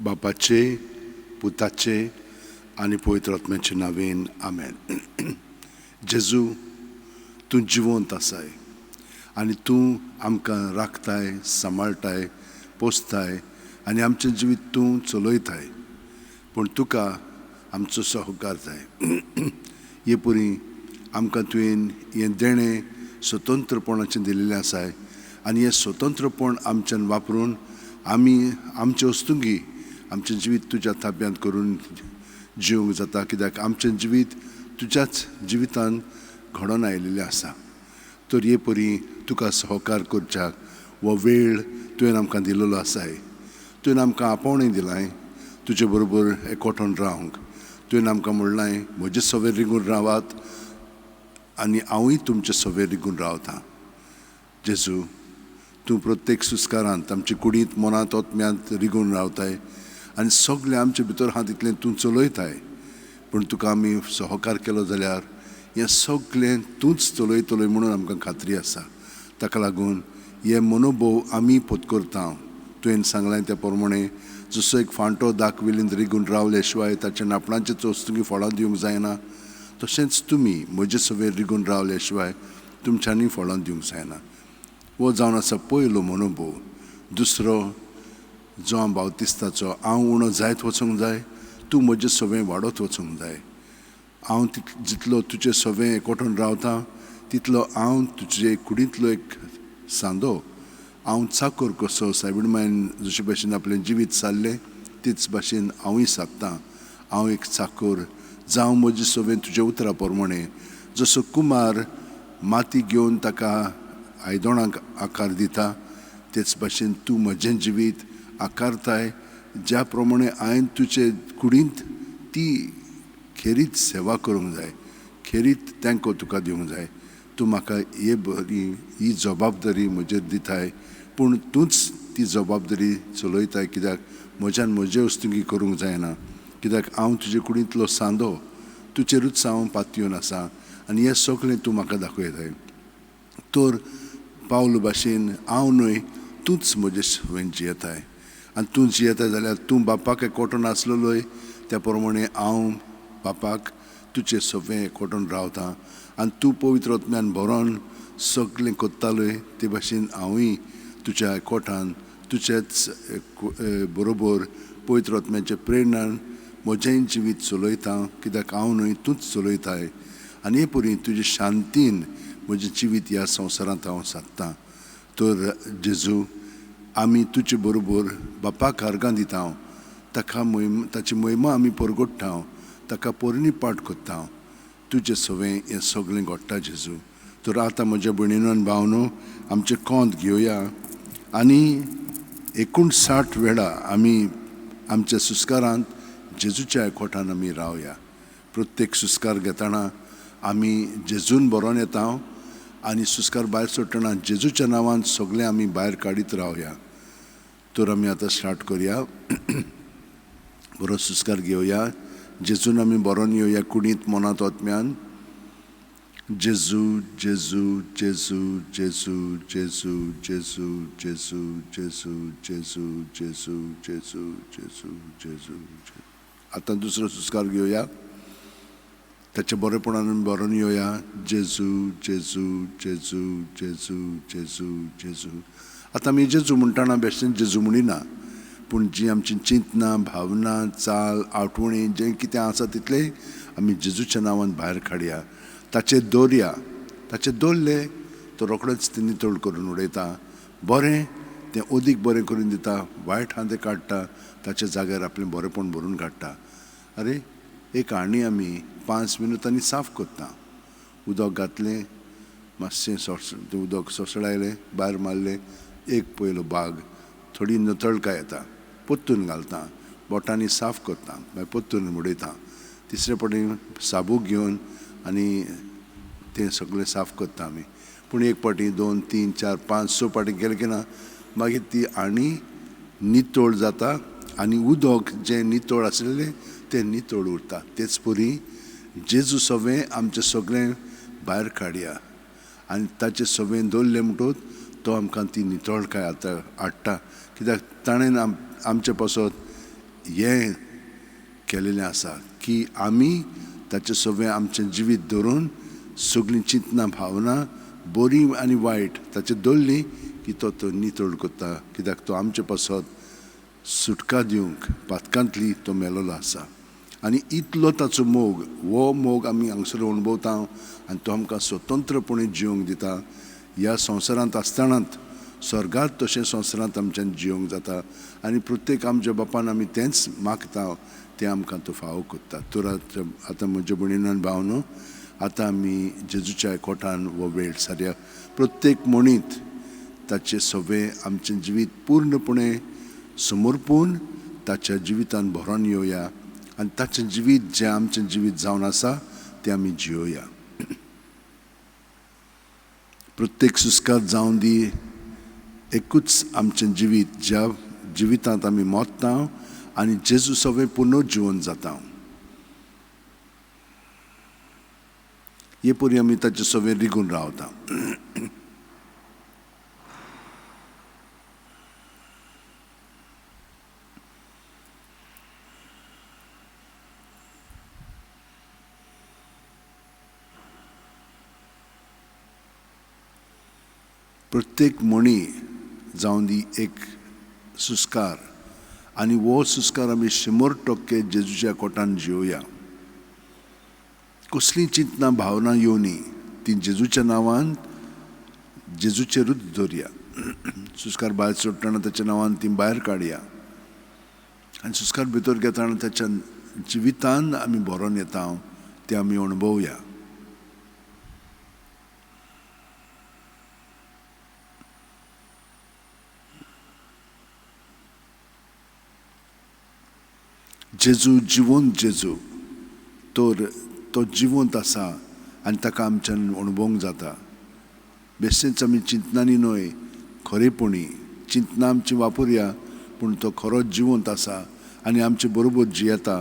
बापाचे, पुताचे आनी पवित्र आत्म्याचे नांवेन, आमेन. जेजू, तूं जिवंत आसाय आनी तूं आमकां राखताय, सांबाळटाय, पोसताय आनी आमचें जिवीत तूं चलयताय. पूण तुका आमचो सहकार जाय. हे पुरी आमकां तुवें हें देणें स्वतंत्रपणाचें दिल्लें आसाय आनी हें स्वतंत्रपण आमच्यान वापरून आमी आमचे वस्तुंगी आमचें जिवीत तुज्या ताब्यांत करून जिवंक जाता, कित्याक आमचें जिवीत तुज्याच जिवितान घडोवन आयिल्लें आसा. तर हे परी तुका सहकार करच्याक हो वेळ तुवें आमकां दिल्लो आसाय. तुवें आमकां आपोवणें दिलां तुजे बरोबर एकवटून रावंक. तुवें आमकां म्हणलां, म्हजे सवेर रिगून रावात आनी हांवूय तुमचे सवेर रिगून रावतां. जेजू, तूं प्रत्येक सुस्कारांत आमचे कुडींत, मनांत, आत्म्यांत रिगून रावताय आनी सगळें आमचे भितर आहा तितलें तूं चलयताय. पूण तुका आमी सहकार केलो जाल्यार हें सगळें तूंच चलयतलोय म्हणून आमकां खात्री आसा. ताका लागून हे मनोभोव आमी पत्करता. तुवें सांगलें त्या प्रमाणे, जसो एक फांटो दाखविलींत रिगून रावले शिवाय ताच्या नापणाचे चोस्तुकी फळां दिवंक जायना, तशेंच तुमी म्हजे सवेर रिगून रावले शिवाय तुमच्यांनी फळां दिवंक जायना. हो जावन आसा पयलो मनोभोव. दुसरो जो बावतिस्ताचो, हांव उणो जायत वचूंक जाय, तूं म्हजें सवें वाडत वचूंक जाय. हांव जितलो तुजे सवें एकवटून रावता तितलो हांव तुजे कुडींतलो एक सांदो, हांव चाकोर कसो सायबीण मायन जशे भाशेन आपलें जिवीत सारलें तेच भाशेन हांवूय सादतां. हांव एक चाकोर जावं म्हजें सवें तुज्या उतरा प्रमाणे. जसो कुमार माती घेवन ताका आयदोणाक आकार दिता तेच भाशेन तूं म्हजें जिवीत आकारताय. ज्या प्रमाणे हांवें तुजे कुडींत ती खेरीत सेवा करूंक जाय, खेरीत तेंको तुका दिवंक जाय. तूं म्हाका हे बरी ही जबाबदारी म्हजेर दिताय, पूण तूंच ती जबाबदारी चलयताय, कित्याक म्हज्यान म्हजे वस्तुंगी करूंक जायना, कित्याक हांव तुजे कुडींतलो सांदो, तुजेरूच हांव पातयेवन आसा आनी हें सगळें तूं म्हाका दाखयताय. तर पावल भाशेन हांव न्हय, तूंच म्हजे सवें जियेताय आनी तूं जियेताय जाल्यार तूं बापाक एकवटून आसलेलोय त्या प्रमाणे हांव बापाक तुजे सवें एकवटून रावतां आनी तूं पवित्र आत्म्यान भरोन सगळें करतालोय ते भाशेन हांवूय तुज्या एकवटान तुजेच बरोबर पवित्र आत्म्याच्या प्रेरणान म्हजेंय जिवीत चलयता, कित्याक हांव न्हय तूंच चलयताय. आनी हे परी तुजे शांतीन म्हजें जिवीत ह्या संवसारांत हांव सादतां. तर जेजू, आमी तुजे बरोबर बापाक अर्गां दिता, ताका महिमा, ताची महिमा आमी परगट्टा, ताका पोरणी पाठ करता. तुजे सवें हें सगळें घडटा जेजू. तर आतां म्हज्या भयणीनो आनी भावनो, आमचें कोंत घेवया आनी 59 वेळा आमी आमच्या सुस्कारांत जेजूच्या एकवटान आमी रावया. प्रत्येक सुस्कार घेतना आमी जेजून बरोवन येता आनी सुस्कार भायर सोडटना जेजूच्या नांवान सगळें आमी भायर काडीत रावया. तर आमी आतां स्टार्ट करया. बरो सुस्कार घेवया. जेजून आमी बरोवन येवया कुडींत, मनांत, आत्म्यान. जेजू जेजू जेजू जेजू जेजू जेजू जेजू जेजू जेजू जेजू जेजू जेजू जेजू. आतां दुसरो सुस्कार घेवया. ताच्या बरेपणान बरोवन येवया. जेजू जेजू जेजू जेजू जेजू जेजू. आतां आमी जेजू म्हणटना बेश्टेन जेजू म्हणिना, पूण जी आमची चिंतना, भावना, चाल, आठवणी जें कितें आसा तितलें आमी जेजूच्या नांवान भायर काडया, ताचेर दवरया. ताचेर दवरले तो रोखडेच तें नितळ करून उडयता. बरें तें अदीक बरें करून दिता, वायट आहा तें काडटा, ताच्या जाग्यार आपलें बरेंपण भरून काडटा. आरे, एक हांडी आमी 5 मिनुटांनी साफ करता. उदक घातलें, मातशें तें उदक सोसळायलें, भायर मारलें, एक पयलो भाग थोडी नतळकाय येता, पोत्तून घालता, बोटांनी साफ करता, मागीर पोत्तून उडयता. तिसरे फावटी साबू घेवन आनी तें सगळें साफ करता आमी. पूण एक फावटी 2 3 4 5 6 फावटी गेले की ना, मागीर ती आनी नितळ जाता आनी उदक जें नितळ आसलेलें तें नितळ उरता. तेच परी जेजू सवें आमचें सगळें भायर काडया आनी ताचें सवें दवरलें म्हणटकूच तो आमकां ती नितळकाय आतां हाडटा, कित्याक ताणें आमचे पासत हें केलेलें आसा की आमी ताचे सगळें आमचें जिवीत धरून सगळीं चिंतनां भावना बरी आनी वायट ताचे दवरली की तो तो नितळ करता, कित्याक तो आमचे पासत सुटका दिवंक पातकांतली तो मेलोलो आसा. आनी इतलो ताचो मोग, हो मोग आमी हांगसर अणभवता आनी तो आमकां स्वतंत्रपणे जिवंक दिता. ह्या संवसारांत आसतनाच स्वर्गात तशें संवसारांत आमच्यान जिवंक जाता आनी प्रत्येक आमच्या बापान आमी तेंच मागता, तें आमकां तो फावो करता. तर आतां म्हज्या भयणीन भावनो, आतां आमी जेजूच्या एकवटान हो वेळ सारया. प्रत्येक म्हणीत ताचें सगळें आमचें जिवीत पूर्णपणे समर्पून ताच्या जिवितान भरोन येवया आनी ताचें जिवीत जें आमचें जिवीत जावन आसा तें आमी जियोया. प्रत्येक सुस्कार जावन दी एकूच आमचें जिवीत ज्या जिवितांत आमी मोत्ता आनी जेजू सगळें पुनर्जिवन जाता. हे परी आमी ताचे सगळें रिगून रावता. प्रत्येक म्हणी जावन दी एक सुस्कार आनी हो सुस्कार आमी 100% जेजूच्या कोटान जिवया. कसलीं चिंतनां भावना येवनी ती जेजूच्या नांवान जेजूचेरूच दवरया. सुस्कार भायर सोडटना ताच्या नांवान ती भायर काडया आनी सुस्कार भितर घेतना ताच्या जिवितान आमी भरोन येता तें आमी अणभवया. जेजू जिवंत जेजू, तर तो जिवंत आसा आनी ताका आमच्यान अणभवंक जाता. बेश्टेच आमी चिंतनांनी न्हय, खरेपणी चिंतनां आमची वापरया, पूण तो खरो जिवंत आसा आनी आमचे बरोबर जियेता.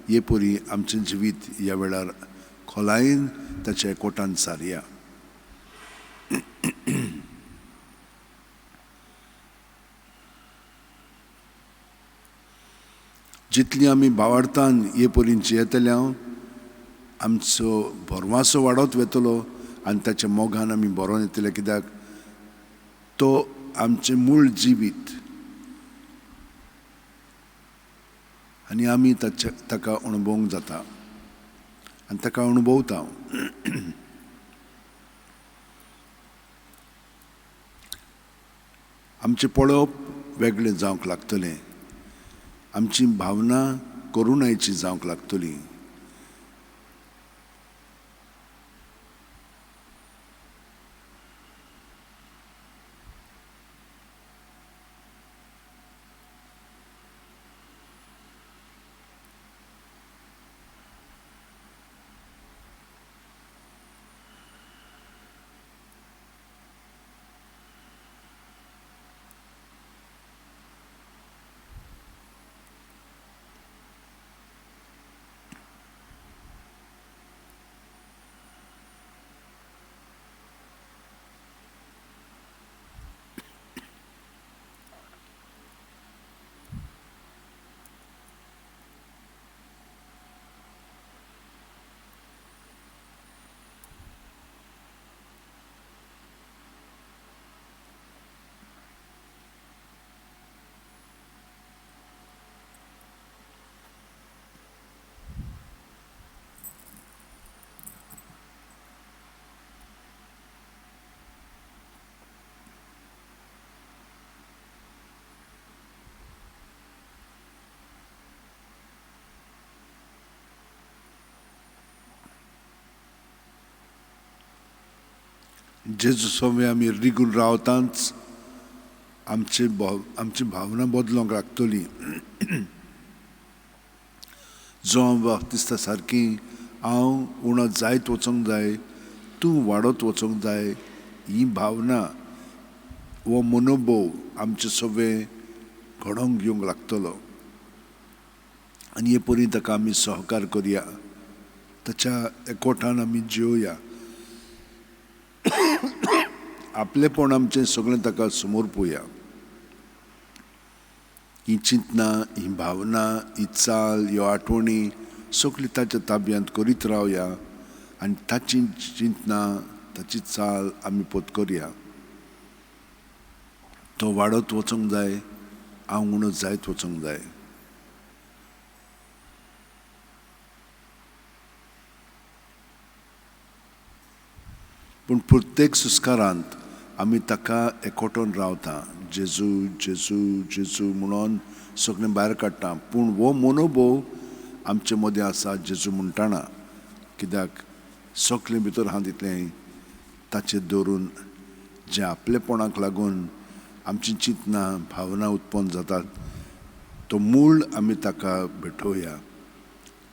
हे परी आमचें जिवीत ह्या वेळार खोलायेन ताच्या एकवटान सारया. जितली आमी भावार्थान हे परीन जियेतले हांव आमचो भरवासो वाडत वेतलो आनी ताच्या मोगान आमी भरोन येतले, कित्याक तो आमचें मूळ जिवीत आनी आमी ताच्या ताका अणभवंक जाता आनी ताका अणभवता. आमचें पळोवप वेगळें जावंक लागतलें, आमची भावना करुणायची जावंक लागतली. जेजू सगळें आमी रिगून रावतांच आमची आमची भावना बदलूंक लागतली. जो हांव बाप्तिस्ता सारकी हांव उणो जायत वचोंक जाय, तूं वाडत वचोंक जाय, ही भावना हो मनोभोव आमचे सगळें घडोवंक घेवंक लागतलो. आनी हे परी ताका आमी सहकार करया, ताच्या एकवटान आमी जिवया, आपलेपण आमचें सगळें ताका समर्पुया. ही चिंतनां, ही भावना, ही चाल, ह्यो आठवणी सगळी ताच्या ताब्यांत करीत रावया आनी ताची चिंतनां, ताची चाल आमी पत्करया. तो वाडत वचूंक जाय, हांव उणो जायत वचूंक जाय. पूण प्रत्येक संस्कारांत आमी ताका एकवटून रावता, जेजू जेजू जेजू म्हणून सगळें भायर काडटा. पूण हो मनोभोव आमचे मदें आसा जेजू म्हणटाना, कित्याक सगळें भितर आहा तितलें ताचेर दवरून जें आपलेपणाक लागून आमची चिंतनां, भावना उत्पन्न जातात, तो मूळ आमी ताका भेटोवया,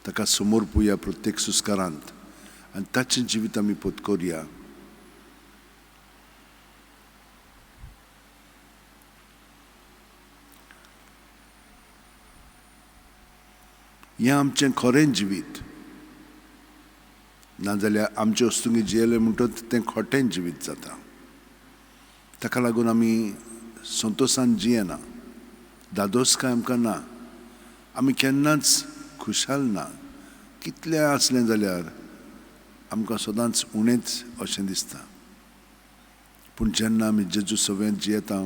ताका समर्पुया प्रत्येक संस्कारांत आनी ताचें जिवीत आमी पत्करया. हें आमचें खरें जिवीत, नाजाल्यार आमचे वस्तुंगी जियेलें म्हणटच तें खोटें जिवीत जाता. ताका लागून आमी संतोशान जियेना, दादोसकाय आमकां ना, आमी केन्नाच खुशाल ना. कितलें आसलें जाल्यार आमकां सदांच उणेंच अशें दिसता. पूण जेन्ना आमी जेजू सवेंत जियेता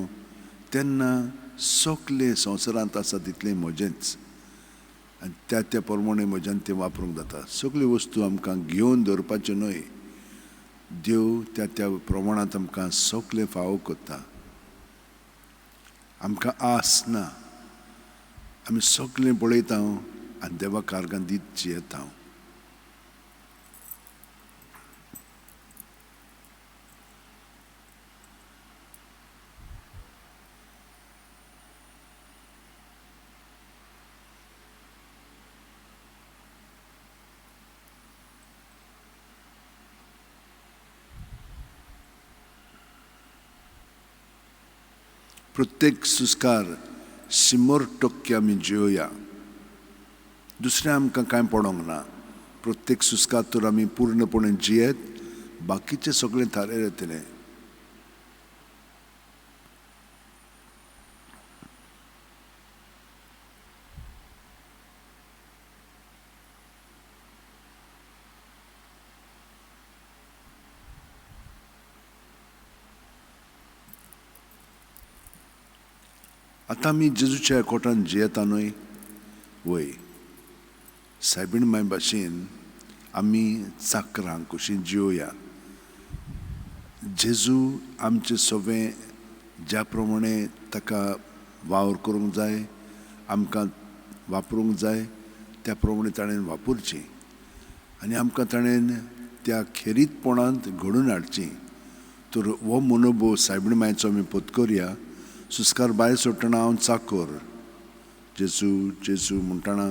तेन्ना सगलें संवसारांत आसा तितलें म्हजेंच आनी त्या त्या प्रमाणे म्हज्यान तें वापरूंक जाता. सगल्यो वस्तू आमकां घेवन दवरपाच्यो न्हय, देव त्या त्या प्रमाणांत आमकां सगलें फावो करता. आमकां आस ना, आमी सगलें पळयता आनी देवा कारगां दीत जियेता. प्रत्येक संस्कार 100% आमी जियोया, दुसरें आमकां कांय पडोंक ना. प्रत्येक संस्कार तर आमी पूर्णपणे जियेत, बाकीचें सगळें थारायलें येतलें. आतां आमी जेजूच्या एकवटान जियेता न्हय? वय, सायबीण माय भाशेन आमी चाकरां कशीं जियोया. जेजू आमचे सगळें ज्या प्रमाणे ताका वावर करूंक जाय, आमकां वापरूंक जाय, त्या प्रमाणे ताणें वापरची आनी आमकां ताणें त्या खेरीतपणांत घडून हाडची. तर हो मनोभोव सायबीण मायचो आमी पत्करया. संस्कार भायर सोडटना हांव चाकोर, जेजू जेजू म्हणटना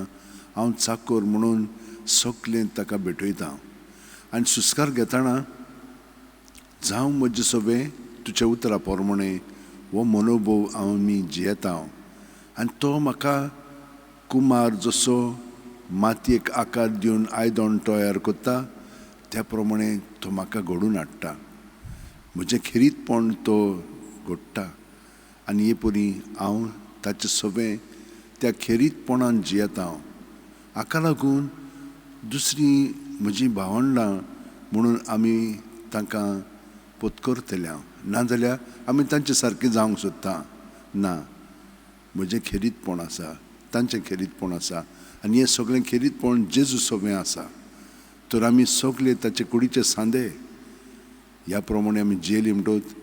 हांव चाकोर म्हणून सगलें ताका भेटयता. आनी संस्कार घेतना जावं म्हजें सगळें तुज्या उतरा प्रमाणे हो मनोभोव हांव मी जियेता आनी तो म्हाका कुमार जसो मातयेक आकार दिवन आयदन तयार करता त्या प्रमाणे तो म्हाका घडून हाडटा. म्हजें खेरीतपण तो घडटा आनी हे परी हांव ताचें सगळें त्या खेरीतपणान जियेता. हांव हाका लागून दुसरी म्हजी भावंडां म्हणून आमी तांकां पत्करतले हांव, नाजाल्यार आमी तांचे सारकें जावंक सोदता. ना, म्हजें खेरीतपण आसा, तांचें खेरीतपण आसा आनी हें सगळें खेरीतपण जेजू सगळें आसा. तर आमी सगळे ताचे कुडीचे सांदे. ह्या प्रमाणे आमी जियेली म्हणटच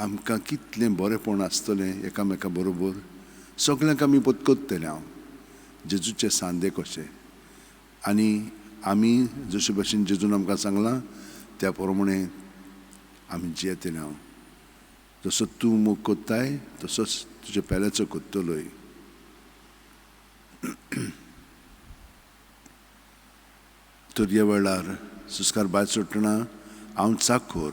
आमकां कितलें बरेंपण आसतलें एकामेका बरोबर. सगळ्यांक आमी पत्करतले हांव जेजूचे सांदे कशे. आनी आमी जशे भशेन जेजून आमकां सांगलां त्या प्रमाणे आमी जियेतले हांव. जसो तूं मोग कोत्ताय तसोच तुज्या पेल्याचो कोत्तलोय. तर ह्या वेळार संस्कार भायर सोडटना हांव चाकोर,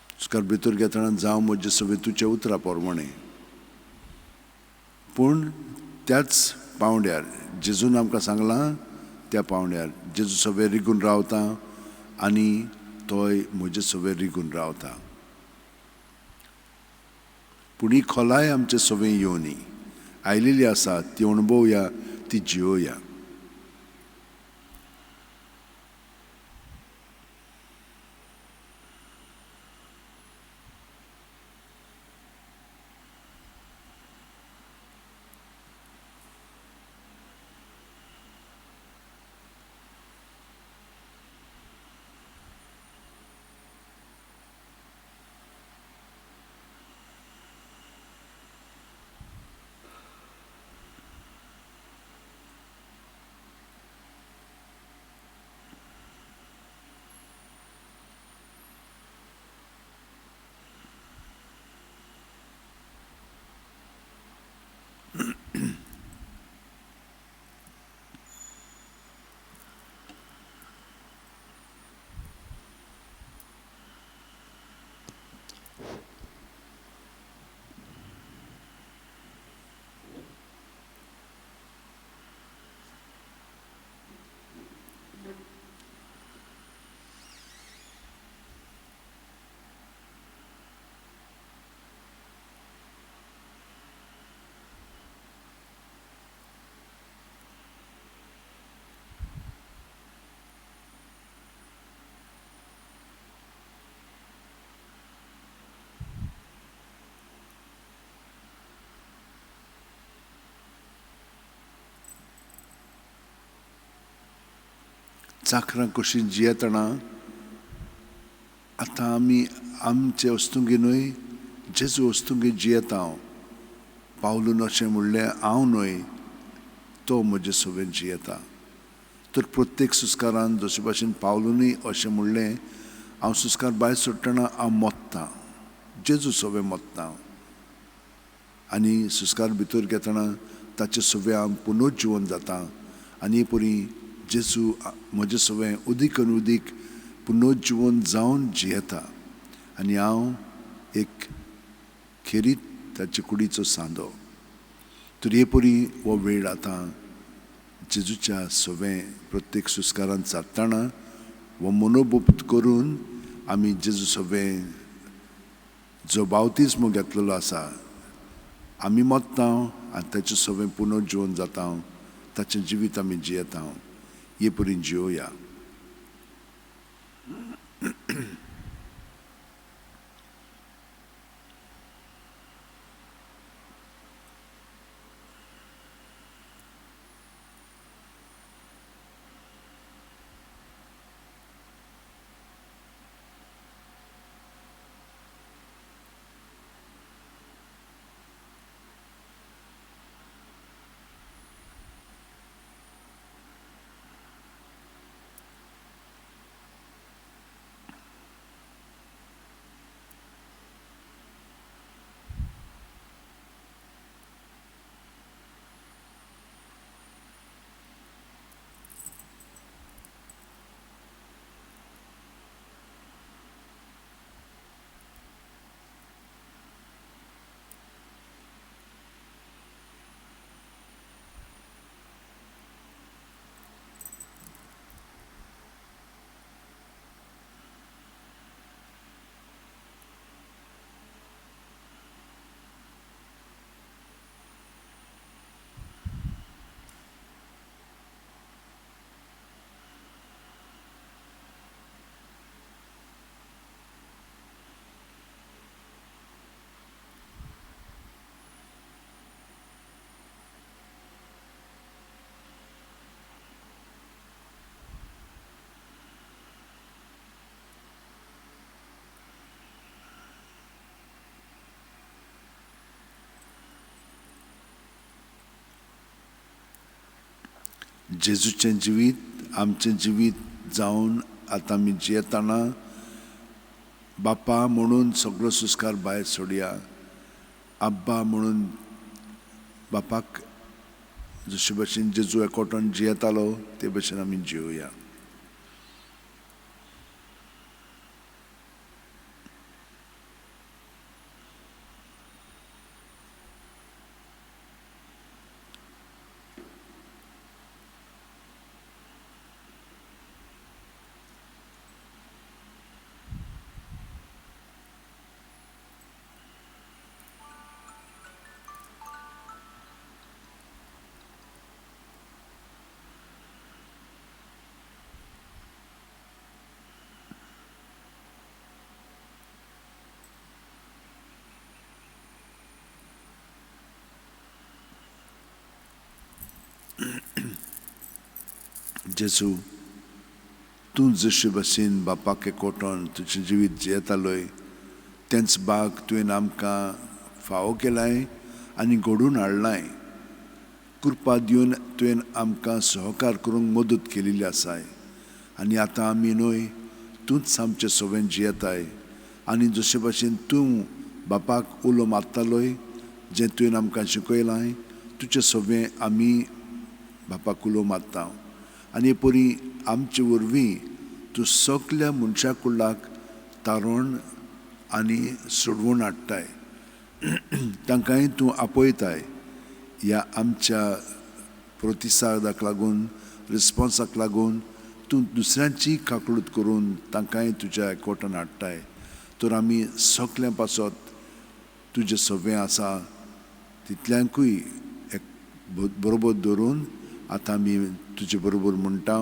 संस्कार भितर घेतना जावं म्हजें सगळें तुज्या उतरा प्रमाणे. पूण त्याच पावंड्यार जेजून आमकां सांगलां त्या पावंड्यार जेजू सगळें रिगून रावता आनी तोय म्हजें सगळें रिगून रावता. पूण ही खोलाय आमचे सगळें येवनी आयलेली आसा ती अणभवया, ती जियोया. चाखरां कशी जियेतना आतां आमी आमचे वस्तुंगी न्हय जेजू वस्तुंगी जियेता. हांव पावलून अशें म्हणलें, हांव न्हय तो म्हजे सवें जियेता. तर प्रत्येक सुस्कारान जशे भाशेन पावलूनय अशें म्हणलें, हांव सुस्कार भायर सोडटना हांव मोत्तां, जेजू सवें मोत्तां. आनी सुस्कार भितर घेतना ताचे सवें हांव पुनर्जिवन जाता. आनी परी जेजू म्हजे सवें उदीक आनी उदीक पुनर्जिवन जावन जियेता. आनी हांव एक खेरीत ताचे कुडीचो सांदो. तर हे परी हो वेळ आतां जेजूच्या सवें प्रत्येक सुस्कारान सारतना हो मनोबोध करून आमी जेजू सवें जो बावतिज्म घेतलेलो आसा आमी मोत्ता आनी ताचे सवें पुनर्जिवन जाता, ताचें जिवीत आमी जियेता. हे परी जियोया. जेजूचें जिवीत आमचें जिवीत जावन आतां आमी जियेतना बापा म्हणून सगळो सुस्कार भायर सोडया. आब्बा म्हणून बापाक जशे भशेन जेजू एकवटान जियेतालो ते भशेन आमी जियोया. जेजू, तूं जशे भाशेन बापाक एकवटोन तुजें जिवीत जियेतालोय तेंच भाग तुवें आमकां फावो केलाय आनी घडोवन हाडलाय। कृपा दिवन तुवें आमकां सहकार करूंक मदत केलेली आसाय आनी आतां आमी न्हय तूंच आमचे सवें जियेताय आनी जशे भाशेन तूं बापाक उलो मारतालोय जें तुवें आमकां शिकयलां तुजे सवें आमी बापाक उलो मारता आनी हे परी आमचे वरवीं तूं सगल्या मनशा कुळाक तारण आनी सोडवून हाडटाय, तांकांय तूं आपयताय। ह्या आमच्या प्रतिसादाक लागून, रिस्पोन्साक लागून तूं दुसऱ्यांची काकळूत करून तांकांय तुज्या एकवटान हाडटाय। तर आमी सगल्यां पासत तुजें सवें आसा तितल्यांकूय एक बरोबर धरून आतां आमी तुजे बरोबर म्हणटा,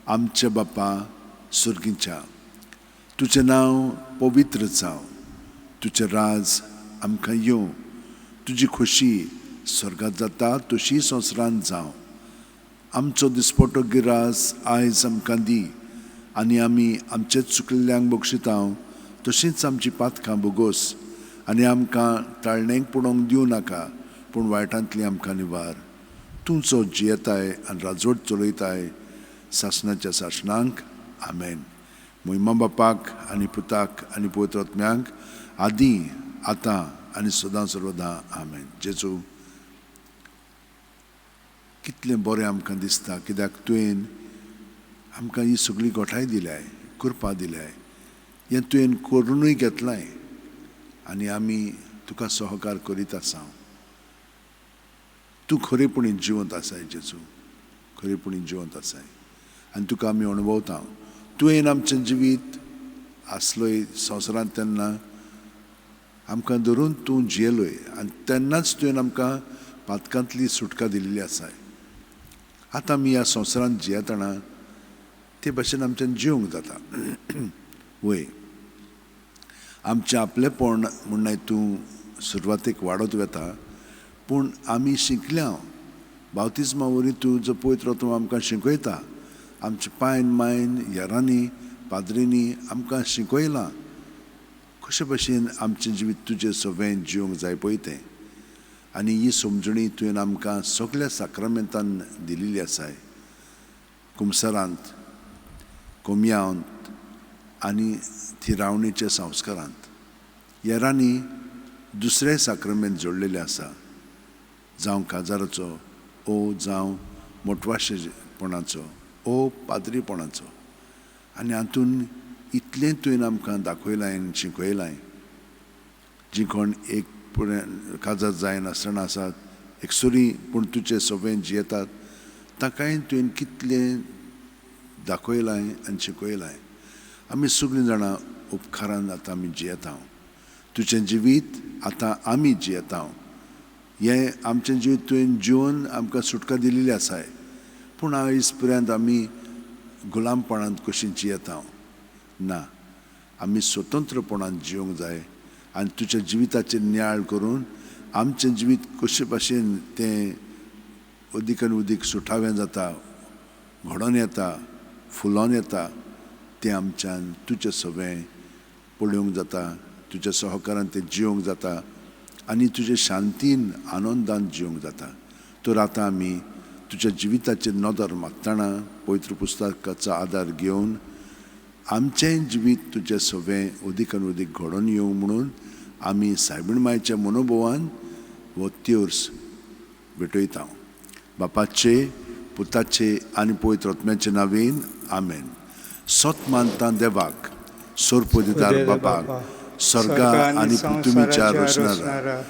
आमच्या बापा सर्गीच्या, तुजें नांव पवित्र जावं, तुजें राज आमकां येवं, तुजी खोशी स्वर्गांत जाता तशी संवसारांत जावं। आमचो दिसपटो गिरास आयज आमकां दी आनी आमी आमचेच चुकल्ल्यांक बक्षिता तशींच आमची पातकां बोगोस आनी आमकां ताळणेक पडोवंक दिवं नाका, पूण वायटांतली आमकां निवार। तूं जो जियेताय आनी राजवट चलयताय सासणाच्या सासणांक, आमेन। मोहिमा बापाक आनी पुताक आनी पवित्र आत्म्याक आदी आतां आनी सदां सर्वदां, आमेन। जेजू, कितलें बरें आमकां दिसता कित्याक तुवें आमकां ही सगळी गोठाय दिल्याय, कृपा दिल्याय, हें तुवें करुनूय घेतलाय आनी आमी तुका सहकार करीत आसा। तूं खरेपणी जिवंत आसाय जेजू, खरेपणी जिवंत आसाय आनी तुका आमी अणभवता। तुवें आमचें जिवीत आसलोय संवसारांत तेन्ना आमकां धरून तूं जियेलोय आनी तेन्नाच तुवें आमकां पातकांतली सुटका दिल्ली आसाय। आतां आमी ह्या संवसारांत जियेतना ते भाशेन आमच्यान जिवंक जाता। वय, आमचें आपलेपण म्हणल्यार तूं सुरवातेक वाडत वता, पूण आमी शिकल्या बावतिज्मा वरवीं तूं जो पवित्र तूं आमकां शिकयता, आमच्या पायन मायन येरांनी पाद्रींनी आमकां शिकयलां कशे भाशेन आमचें जिवीत तुजें सवें जिवंक जाय पळय तें। आनी ही समजणी तुवें आमकां सगल्या साक्रामेंतान दिल्ली आसाय, कुमसरांत, कोमयांत आनी थिरावणेच्या संस्कारांत। येरांनी दुसरें साक्रामेंत जोडलेलें आसा, जावं काजाराचो ओ जावं मोटवाशेपणाचो ओ पाद्रीपणाचो। आनी हातून इतलें तुवें आमकां दाखयलां आनी शिकयलां, जी कोण एक काजार जायनासतना आसात एकसुरी पूण तुजे सवें जियेतात ताकाय तुवें कितलें दाखयलां आनी शिकयलां। आमी सगळीं जाणां उपकारान आतां आमी जियेता, तुजें जिवीत आतां आमी जियेता, हें आमचें जिवीत तुवें जिवन आमकां सुटका दिल्ली आसाय, पूण आयज पर्यंत आमी गुलामपणांत कशीं जियेता ना, आमी स्वतंत्रपणान जिवंक जाय आनी तुज्या जिविताचेर नियाळ करून आमचें जिवीत कशे भाशेन तें अदीक आनी अदीक सुटावें जाता, घडोवन येता, फुलोवन येता तें आमच्यान तुजें सवें पळोवंक जाता, तुज्या सहकारान तें जिवंक जाता आनी तुजे शांतीन आनंदान जिवंक जाता। तर आतां आमी तुज्या जिविताचेर नदर मागतना पवित्र पुस्तकाचो आदार घेवन आमचें जिवीत तुजें सवें अदीक आनी अदीक घडोवन येवं म्हणून आमी सायबीण मायच्या मनोभवान हो त्योर्स भेटयता। बापाचे, पुताचे आनी पवित्र आत्म्याचे नांवेन, आमेन। सत मानता देवाक, सोरपोदिदार बापाक, स्वर्गा आनी पृथ्वीच्या रचणारा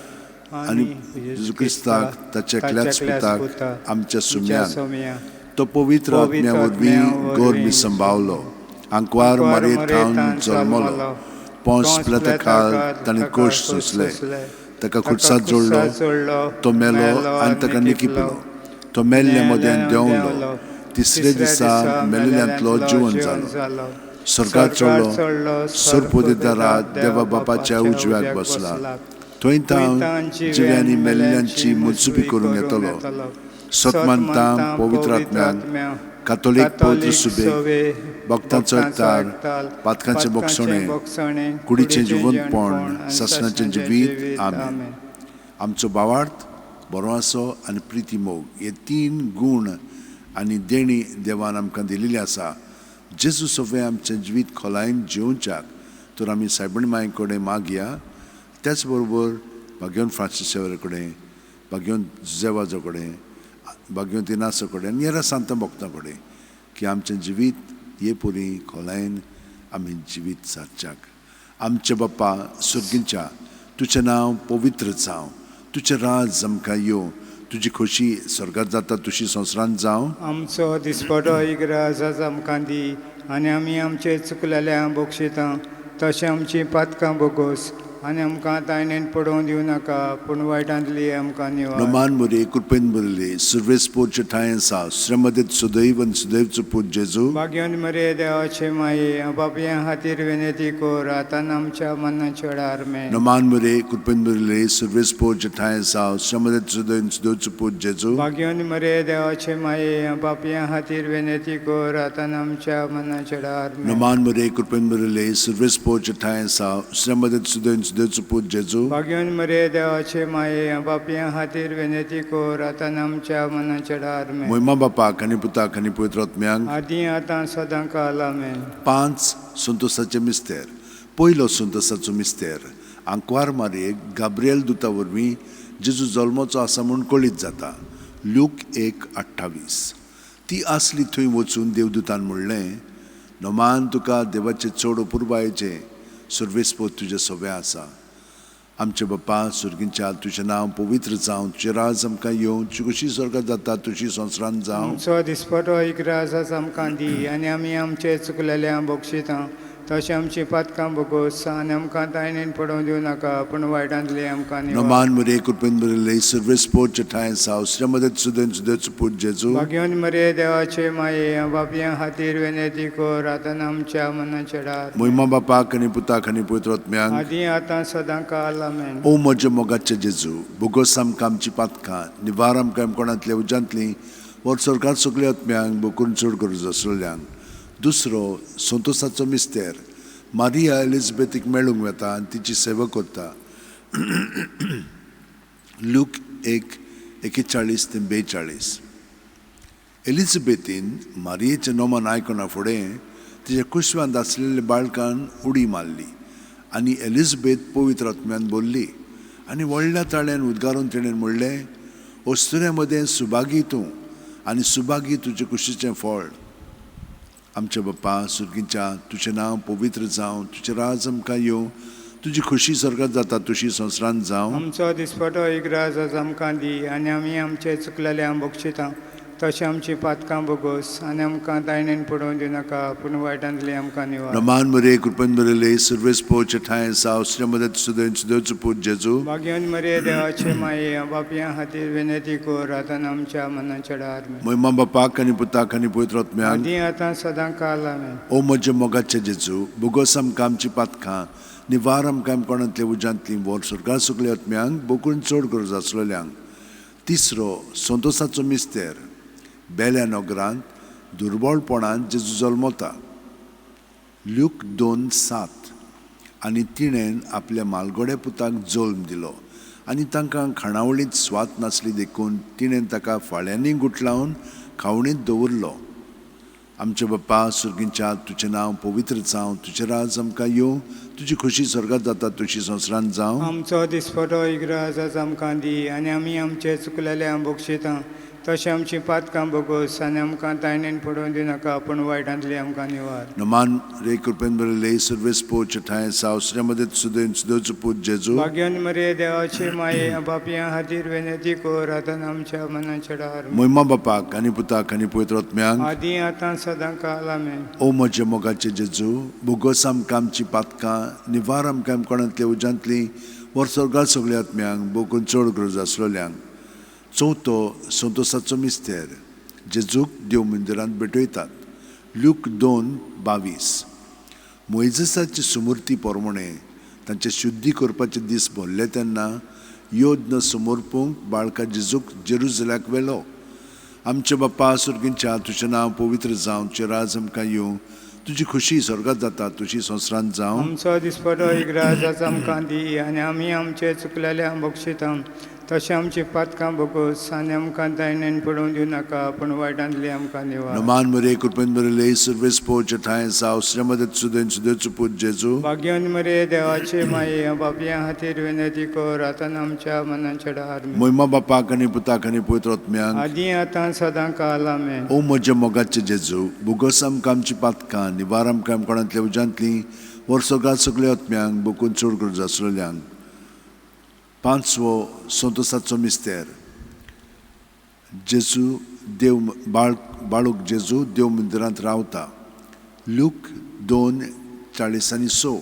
आनी जेजू क्रिस्ताक ताच्या एकल्याच पुताक आमच्या सुम्यान, तो पवित्र आत्म्या वरवीं गोरमी संभावलो, आंकवार मारयेत थावन जल्मलो, पोंस पिलाता ताणें कोश सोंसले, ताका खुर्सात जोडलो, तो मेलो आनी ताका निकिपलो, तो मेल्ल्या मदें देंवलो, तिसरे दिसा मेल्ल्यांतलो जिवन जालो, स्वर्गात चडलो, सोरपोदिदारा देवा बापाच्या उजव्याक बसला, थंय तावन जिव्यांनी मेल्ल्यांची मुजबी करूंक येतलो। सत मानता पवित्र आत्म्यान, कातोलीक पवित्र सुबेक, भक्तांचो एकतार, पातकांचें भोगसणें, कुडीचें जिवंतपण, सासणाचें जिवीत. आमेन. आमचो भावार्थ, बरो आसो आनी प्रिती मोग हे तीन गूण आनी देणी देवान आमकां दिलेली आसा. जेजू सगळें आमचें जिवीत खोलायेन जिवच्याक तर आमी सायबण माये कडेन मागया, त्याच बरोबर भाग्यवंत फ्रांसीस सेवरे कडेन, भाग्यवंत जुजेवाजो कडेन, भाग्यवंत इनासो कडेन, हेर सांतां भक्तां कडेन की आमचें जिवीत हे परी खोलायेन आमी जिवीत सारच्याक. आमचे बाप्पा सुर्गींच्या, तुजें नांव पवित्र जावं, तुजें राज आमकां येवं, तुजी खोशी स्वर्गात जाता तुशी संवसारांत जावं. आमचो दिसपटो एक राज आमकां दी आनी आमी आमचे चुकलेल्या बक्षितां तशें आमची पातकां बोगोस आनी आमकां तायणेन पडोवन दिवं नाका पूण वायटांतली आमकां निवार. नमान मरे, कृपेन भरिल्ली, सुर्वेस पोरचे ठांय आसा, श्रमदेत सुदैव आनी सुदैवचो पूत जेजू. भाग्यवंत मरे देवाचे माये, पापयां खातीर विनंती कर आतां आमच्या मनाच्या वेळार. आमेन. नमान मरे, कृपेन भरिल्ली, सुर्वेस पोरचे ठांय आसा, श्रमदेत सुदैव आनी सुदैवचो पूत जेजू. भाग्यवंत मरे देवाचे माये, पापयां खातीर विनंती कर आतां आमच्या मनाच्या वेळार. आमेन. नमान मरे, कृपेन भरिल्ली, सुर्वेस पोरचे ठांय आसा, श्रमदेत सुदैव आनी सुदैवचो पूत जेजू. भाग्यवंत मरे देवाचे माये, पापयां खातीर विनंती कर आतां आमच्या मनाच्या वेळार. आमेन. मोहिमा बापाक आनी पुताक आनी पवित्र आत्म्यांक, आदी आतां सदां काल. आमेन. 5 संतोसाचे मिस्तेर. पयलो संतोसाचो मिस्तेर, आंकवार मारयेक गाब्रिएल दुता वरवीं जेजू जल्मचो आसा म्हूण कळीत जाता. लूक 1:28. ती आसली थंय वचून देवदूतान म्हणलें, नमान तुका देवाचे चड अपुरबायेचें, सुर्वेसपोत तुजें सवें आसा. आमचे बाप्पा सुर्गींच्या, तुजें नांव पवित्र जावं, तुजें राज आमकां येवं, तुजी खोशी स्वर्गात जाता तुजी संवसारांत जावं. आमचो दिसपटो एक राज आमकां दी आनी आमी आमचे चुकलेल्या बक्षितां तशें आमची पातकां बोगोस आनी आमकां तायणेन पडोवन दिवं नाका पूण वायटांतली आमकां निवार. नमान मरे, कृपेन भरिल्ली, सुर्वेस पोरचे ठांय आसा, श्रमदेत सुदैव सुदैवचो पूत जेजू. भाग्यवंत मरे देवाचे माये, पापयां खातीर विनंती कर आतां आमच्या मनाच्या वेळार. मोहिमा बापाक आनी पुताक आनी पवित्र आत्म्यांक, आदी आतां सदां काल. आमेन. ओ म्हज्या मोगाचे जेजू, बोगोस आमकां आमची पातकां, निवार आमकां कोणांतल्या उज्यांतली, वर सरकार सगल्या आत्म्यांक बोकून चड गरज आसलेल्यांक. दुसरो संतोसाचो मिस्तेर, मारिया एलिजबेथीक मेळूंक वता आनी तिची सेवा करता. लूक 1:41 ते 42. एलिजबेथीन मारियेचें नोमान आयकना फुडें तिच्या कुशवांत आसलेल्या बाळकान उडी मारली आनी एलिजबेथ पवित्र आत्म्यान बोल्ली आनी व्हडल्या ताळ्यान उद्गारून तिणें म्हणलें, अस्तुऱ्यां मदें सुभागी तूं आनी सुभागी तुजे कुशीचें फळ. आमच्या बाप्पा सुर्गींच्या, तुजें नांव पवित्र जावं, तुजें राज आमकां येवं, तुजी खोशी स्वर्गात जाता तुशी संवसारांत जावं. आमचो दिसपटो एक राज आमकां दी आनी आमी आमचे चुकलेल्या बक्षितां तशें आमची पातकां बोगोस आनी आमकां तायणेन पडोवन दिवं नाका पूण वायटांतली आमकां निवार. नमान मरे, कृपेन भरिल्ली, सुर्वेस पोरचे ठांय आसा, श्रमदेत सुदैव सुदैवचो पूत जेजू. भाग्यवंत मरे देवाचे माये, पापयां खातीर विनंती कर आतां आमच्या मनाच्या वेळार. मोहिमा बापाक आनी पुताक आनी पवित्र आत्म्यांक, आदी आतां सदां काल. आमेन. ओ म्हज्या मोगाचे जेजू, बोगोस आमकां आमची पातकां, निवार आमकां कोणांतल्या उज्यांतली, वर स्वर्गार सगल्या आत्म्यांक बोकून चड गरज आसलेल्यांक. तिसरो संतोसाचो मिस्तेर, बेल्या नगरांत दुर्बळपणान जेजू जल्मता. लूक 2:7. आनी तिणें आपल्या मालगोड्या पुताक जल्म दिलो आनी तांकां खाणावळींत स्वात नासली देखून तिणें ताका फाळ्यांनी गुटलावन खावणींत दवरलो. आमचे बाप्पा सुर्गींच्या, तुजें नांव पवित्र जावं, तुजें राज आमकां येवं, तुजी खोशी स्वर्गात जाता तुशी संवसारांत जावं. आमचो दिसपटो एक राज आमकां दी आनी आमी आमचे चुकलेल्या बक्षितां तशें आमची पातकां बोगोस आनी आमकां तायणेन पडोवन दिवं नाका पूण वायटांतली आमकां निवार. नमान रे, कृपेन भरिल्ली, सुर्वेस पोरचे ठांय आसा, श्रमदेत सुदैव सुदैवचो पूत जेजू. भाग्यवंत मरे देवाचे माये, पापयां खातीर विनंती कर आतां आमच्या मनाच्या वेळार. मोहिमा बापाक आनी पुताक आनी पवित्र आत्म्यांक, आदी आतां सदां काल. आमेन. ओ म्हज्या मोगाचे जेजू, बोगोस आमकां आमची पातकां, निवार आमकां कोणांतल्या उज्यांतली, वर स्वर्गार सगल्या आत्म्यांक बोकून चड गरज आसलेल्यांक. चवथो संतोसाचो मिस्तेर, जेजूक देव मंदिरांत भेटयतात. लूक 2:22. मोयजेसाची सुमूर्ती प्रमाणे तांचे शुद्धी करपाचे दीस भरले तेन्ना यज्ञ समर्पूंक बाळका जेजूक जेरुजल्याक व्हेलो आमचे बाप्पा सुर्गींच्या, तुजें नांव पवित्र जावं, तुजें राज आमकां येवं, तुजी खुशी स्वर्गात जाता तुजी संवसारांत जावं। आमचो दिसपटो इग्राज आज आमकां दी आनी आमी आमचे चुकलेल्या बक्षिता तशें आमची पातकां भोगोस आनी आमकां दायनेन पडोवन दिवं नाका पूण वायटांतली आमकां निवार। नमान मरे कृपेन बरले सर्वेस पोचे ठांय साव श्रीमदत सुदेन सुदेचो पूत जेजू। भाग्यवन मरे देवाचे माये बापया खातीर विनंती कर आतां आमच्या मनाच्या डार। मोहिमा बापाक आनी पुताक आनी पवित्र आत्म्याक आदी आतां सदां काल आमेन। ओ म्हज्या मोगाचे जेजू, भोगोस आमकां आमची पातकां, निवार आमकां कोणांतल्या उज्यांतली, वर्सगात सगल्या आत्म्यांक बोकून चड गरज आसलेल्यांक। पांचवो संतोसाचो मिस्तेर। जेजू देव बाळूक जेजू देव मंदिरांत रावता। लूक 2:46।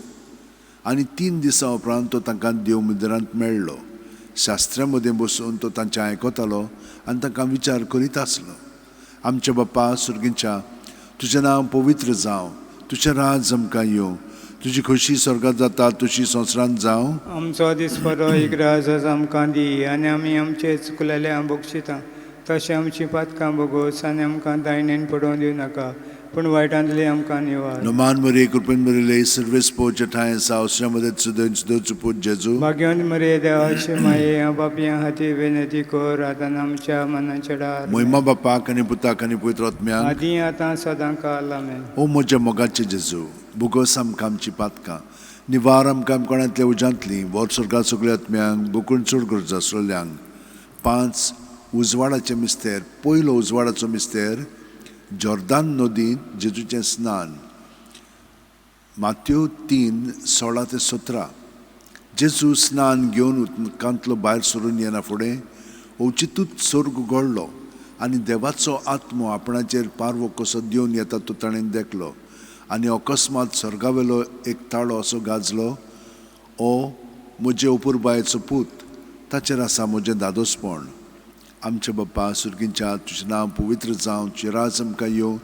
आनी 3 दिसां उपरांत तो तांकां देव मंदिरांत मेळ्ळो। शास्त्रा मदें बसून तो तांचें आयकतालो आनी तांकां विचार करीत आसलो। आमच्या बाप्पा सुर्गींच्या, तुजें नांव पवित्र जावं, तुजें राज आमकां येवं, तुजी खोशी स्वर्गात जाता तुजी संवसारांत जावं। आमचो दिसपटो इग्राज आज आमकां दी आनी आमी आमचे चुकलेल्या बक्षिता तशें आमची पातकां भोगोस आनी आमकां दायनेन पडोवन दिवं नाका पूण वायटांतली आमकां निवार। नमान मरे कृपेन बरले सर्वेस पोचे ठांय साव श्रीमदत सुदेन सुदेचो पूत जेजू। भाग्यवंत मरे देवाचे माये बापया खातीर विनंती कर आतां आमच्या मनाच्या डार। मोहिमा बापाक आनी पुताक आनी पवित्र आत्म्याक आदी आतां सदां काल आमेन। ओ म्हज्या मोगाचे जेजू, भोगोस आमकां आमची पातकां, निवार आमकां कोणांतल्या उज्यांतली, वर स्वर्गा सगल्या आत्म्यांक बोकून चड गरज आसलेल्यांक। 5 उजवाडाचे मिस्तेर। पयलो उजवाडाचो मिस्तेर जॉर्दान नदींत जेजूचें स्नान। मात्यो 3:16-17। जेजू स्नान घेवन उदकांतलो भायर सरून येना फुडें अवचितूच स्वर्ग उगडलो आनी देवाचो आत्मो आपणाचेर पारवो कसो देवन येता तो ताणें देखलो। आनी अकस्मात स्वर्गावेलो एक ताळो असो गाजलो, ओ म्हजे अपुरबायेचो पूत, ताचेर आसा म्हजें दादोसपण। आमच्या बाप्पा सुर्गींच्या, तुजें नांव पवित्र जावं, तुजें राज आमकां येवं,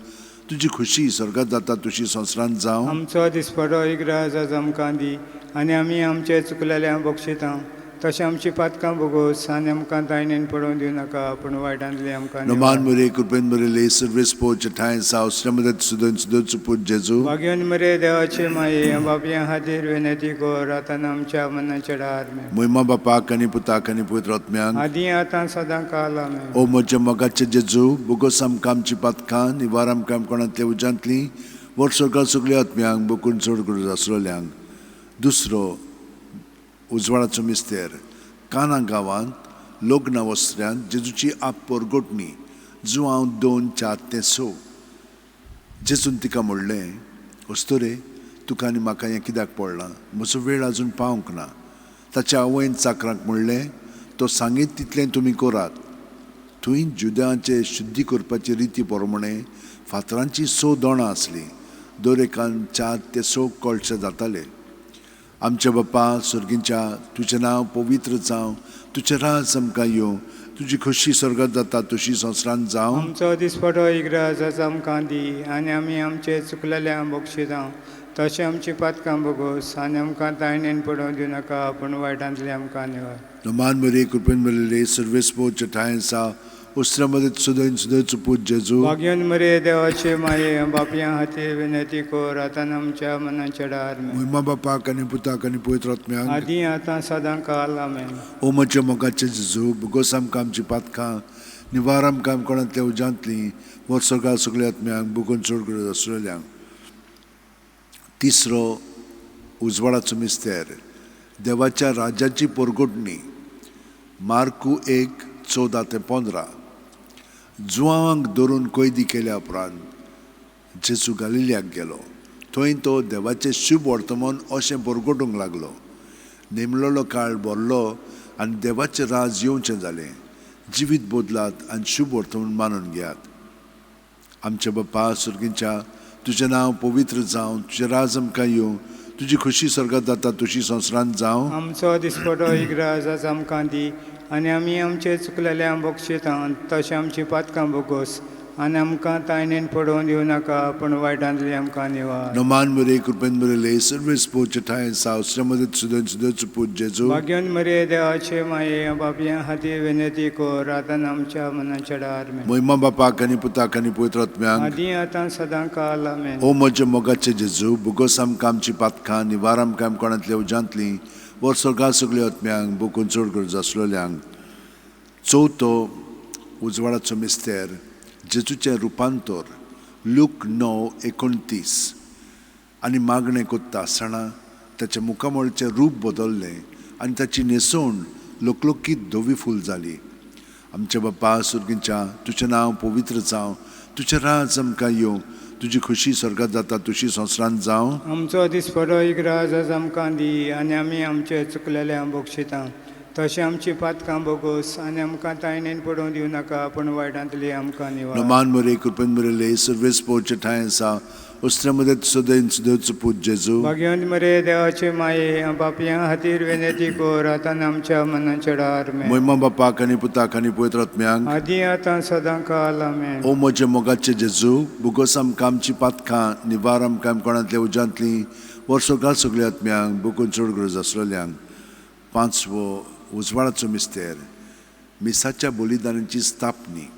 तुजी खुशी स्वर्गात जाता तुजी संवसारांत जावं। आमचो दिसपटो इग्राज आज आमकां दी आनी आमी आमचे चुकलेल्या बक्षिता तशें आमची पातकां भोगोस आनी आमकां दायनेन पडोवन दिवं नाका पूण वायटांतली आमकां नमान मरे कृपेन बरले सर्वेस पोचे ठांय साव श्रीमदत सुदेन सुदेचो पूत जेजू। भाग्यवंत मरे देवाचे माये बापया खातीर विनंती कर आतां आमच्या मनाच्या डार। मोहिमा बापाक आनी पुताक आनी पवित्र आत्म्याक आदी आतां सदां काल आमेन। ओ म्हज्या मोगाचे जेजू, भोगोस आमकां आमची पातकां, निवार आमकां कोणांतल्या उज्यांतली, वर स्वर्गात सगल्या आत्म्यांक बोकून चड गरज आसलेल्यांक। दुसरो उजवाडाचो मिस्तेर। काना गांवांत लग्न वस्त्र्यांत जेजूची आप परगटणी। जुआंव 2:4-6। जेजून तिका म्हणलें, अस्तुरे, तुका आनी म्हाका हें कित्याक पडलां? म्हजो वेळ आजून पावंक ना। ताच्या आवयन चाकरांक म्हणलें, तो सांगीत तितलें तुमी करात। थंय जुद्यांचे शुद्धी करपाची रिती प्रमाणे फातरांची 6 दोणां आसलीं, दर एकान 4 ते 6 कळशे जाताले। आमच्या बाप्पा सुर्गींच्या, तुजें नांव पवित्र जावं, तुजें राज आमकां येवं, तुजी खोशी स्वर्गात जाता तुजी संवसारांत जावं। आमचो दिसपटो इग्राज आज आमकां दी आनी आमी आमचे चुकलेल्या बक्षिता तशें आमची पातकां भोगोस आनी आमकां तायणेन पडोवन दिवं नाका पूण वायटांतली आमकां निवार। नमान मरे कृपेन बरले सर्वेस पोचे ठांय साव उस्त्रा मदत सुदेन सुदेचो पूत जेजू। भाग्यवंत मरे देवाचे माये बापया खातीर विनंती कर आतां आमच्या मनाच्या डार। मोहिमा बापाक आनी पुताक आनी पवित्र आत्म्याक आदी आतां सदां काल आमेन। ओ म्हज्या मोगाचे जेजू, भोगोस आमकां आमची पातकां, निवार आमकां कोणांतल्या उज्यांतली, वर स्वर्गात सगल्या आत्म्यांक बोगून चड गरज आसलेल्यांक। तिसरो उजवाडाचो मिस्तेर। देवाच्या राज्याची परगटणी। मार्कू 1:14-15। जुआंवांक धरून कैदी केल्या उपरांत जेजू गालिलियाक गेलो। थंय तो देवाचें शुभ वर्तमान अशें परगटूंक लागलो। नेमलेलो काळ भरलो आनी देवाचें राज येवचें जालें। जिवीत बदलात आनी शुभ वर्तमान मानून घेयात। आमच्या बाप्पा सुर्गींच्या, तुजें नांव पवित्र जावं, तुजें राज आमकां येवं, तुजी खोशी स्वर्गात जाता तुजी संवसारांत जावं। आमचो दिसपटो इग्राज आज आमकां दी आनी आमी आमचे चुकलेल्या बक्षिता तशें आमची पातकां भोगोस आनी आमकां तायणेन पडोवन दिवं नाका, पूण वायटांतली आमकां निवार. नमान मरे कृपेन मरेले सर्वेस पोचे ठांय साव श्रमदत सुदन सुदोचो पूत जेजू. भाग्यवंत मरे देवाचे माये, बापयां खातीर विनंती कर, आतां आमच्या मनाच्या डार. महिमा बापाक आनी पुताक आनी पवित्र आत्म्याक, आदी आतां सदां काल. आमेन. ओ म्हज्या मोगाचे जेजू, भुगोस आमकां आमची पातकां, निवार आमकां कोणांतल्या उज्यांतली, वर स्वर्गा सगळ्या आत्म्यांक, बोकून चड गरज आसलेल्यांक. चवथो उजवाडाचो मिस्तेर, जेजूचें रुपांतर, लूक 9:29. आनी मागणें कोत्ता आसतना ताच्या मुखामळचें रूप बदल्लें आनी ताची न्हेसवण लोकलोकीत धवी फूल जाली. आमच्या बापा सुर्गींच्या, तुजें नांव पवित्र जावं, तुजें राज आमकां येवं, तुजी खुशी स्वर्गात जाता तुशी संवसारांत जावं. आमचो दिसपडो एक राज आज आमकां दी, आनी आमी आमचे चुकलेले बक्षिता तशें आमची पातकां बोगोस, आनी आमकां तायणेन पडोवन दिवं नाका, पूण वायटांतली आमकां निवार. नमान मरे कृपेन मरेले सर्वेस पोवचे ठांय आसा उस्त्रे सदैन सुदेवचो पूत जेजू. भाग्यवंत मरे देवाचे माये, बापयां खातीर विनंती कर, आतां आमच्या मनाच्या डार. महिमा बापाक आनी पुताक आनी पवित्र आत्म्याक, आदी आतां सदां काल. आमेन. ओ म्हज्या मोगाचे जेजू, भुगोस आमकां आमची पातकां, निवार आमकां कोणांतल्या उज्यांतली, वर स्वर्गार सगळ्या आत्म्यांक, बोकून चड गरज आसलेल्यांक. पांचवो उजवाडाचो मिस्तेर, मिसाच्या बलिदानाची स्थापनी,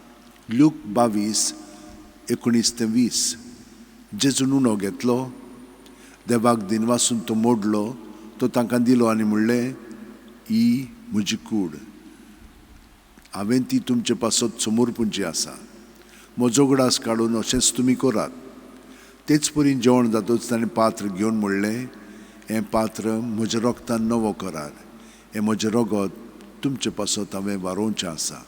लूक 22:19-20. जेजून उणो घेतलो, देवाक दिनवासून तो मोडलो, तो तांकां दिलो आनी म्हणलें, ही म्हजी कूड, हांवें ती तुमचे पासत समर्पूंची आसा, म्हजो उगडास काडून अशेंच तुमी करात. तेच परी जेवण जातूच ताणें पात्र घेवन म्हणलें, हें पात्र म्हज्या रोगतान नवो करार, हें म्हजें रगत तुमचे पासत हांवें वारोवचें आसा.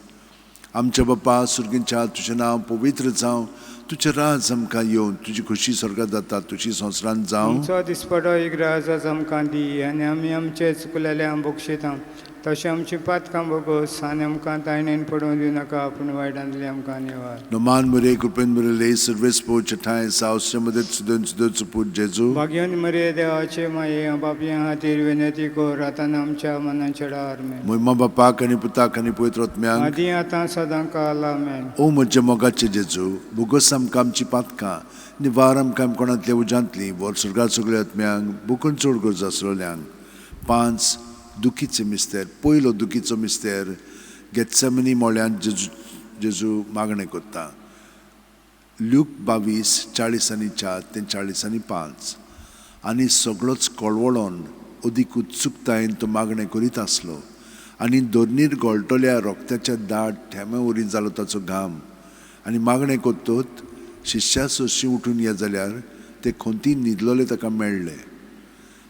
आमच्या बापा सुर्गींच्या, तुजें नांव पवित्र जावं, तुजें राज आमकां येवन, तुजी खुशी स्वर्गात जाता तुजी संवसारांत जावं. आमचो दिसपडो एक राज आज आमकां दी, आनी आमी आमचे चुकलेले बक्षिता तशें आमची पातकां बोगोस, आनी आमकां तायणेन पडोवन दिवं नाका, पूण वायटांतली आमकां निवार. नमान मरे कृपेन मरेले सर्वेस पोवचे ठांय साव श्रमदत सुदन सुदोचो पूत जेजू. भाग्यवंत मरे देवाचे माये, बापयां खातीर विनंती कर, आतां आमच्या मनाच्या डार. महिमा बापाक आनी पुताक आनी पवित्र आत्म्याक, आदी आतां सदां काल. आमेन. ओ म्हज्या मोगाचे जेजू, भुगोस आमकां आमची पातकां, निवार आमकां कोणांतल्या उज्यांतली, वर स्वर्गार सगळ्या आत्म्यांक, बोकून चड गरज आसलेल्यांक. पांच दुखीचे मिस्तेर, पयलो दुखीचो मिस्तेर, गेत्सेमनी मोळ्यांत जेजू मागणें कोत्ता, लूक 22:44 ते 45. आनी सगळोच कळवळोन अदीक उत्सुकतायेन तो मागणें करीत आसलो, आनी धरणीर गळटल्या रोगत्याच्या दाट थेंब्या वरी जालो ताचो घाम. आनी मागणें कोत्तोत शिश्या सोशी उठून ये जाल्यार ते खोंतीन न्हिदलोले ताका मेळ्ळे.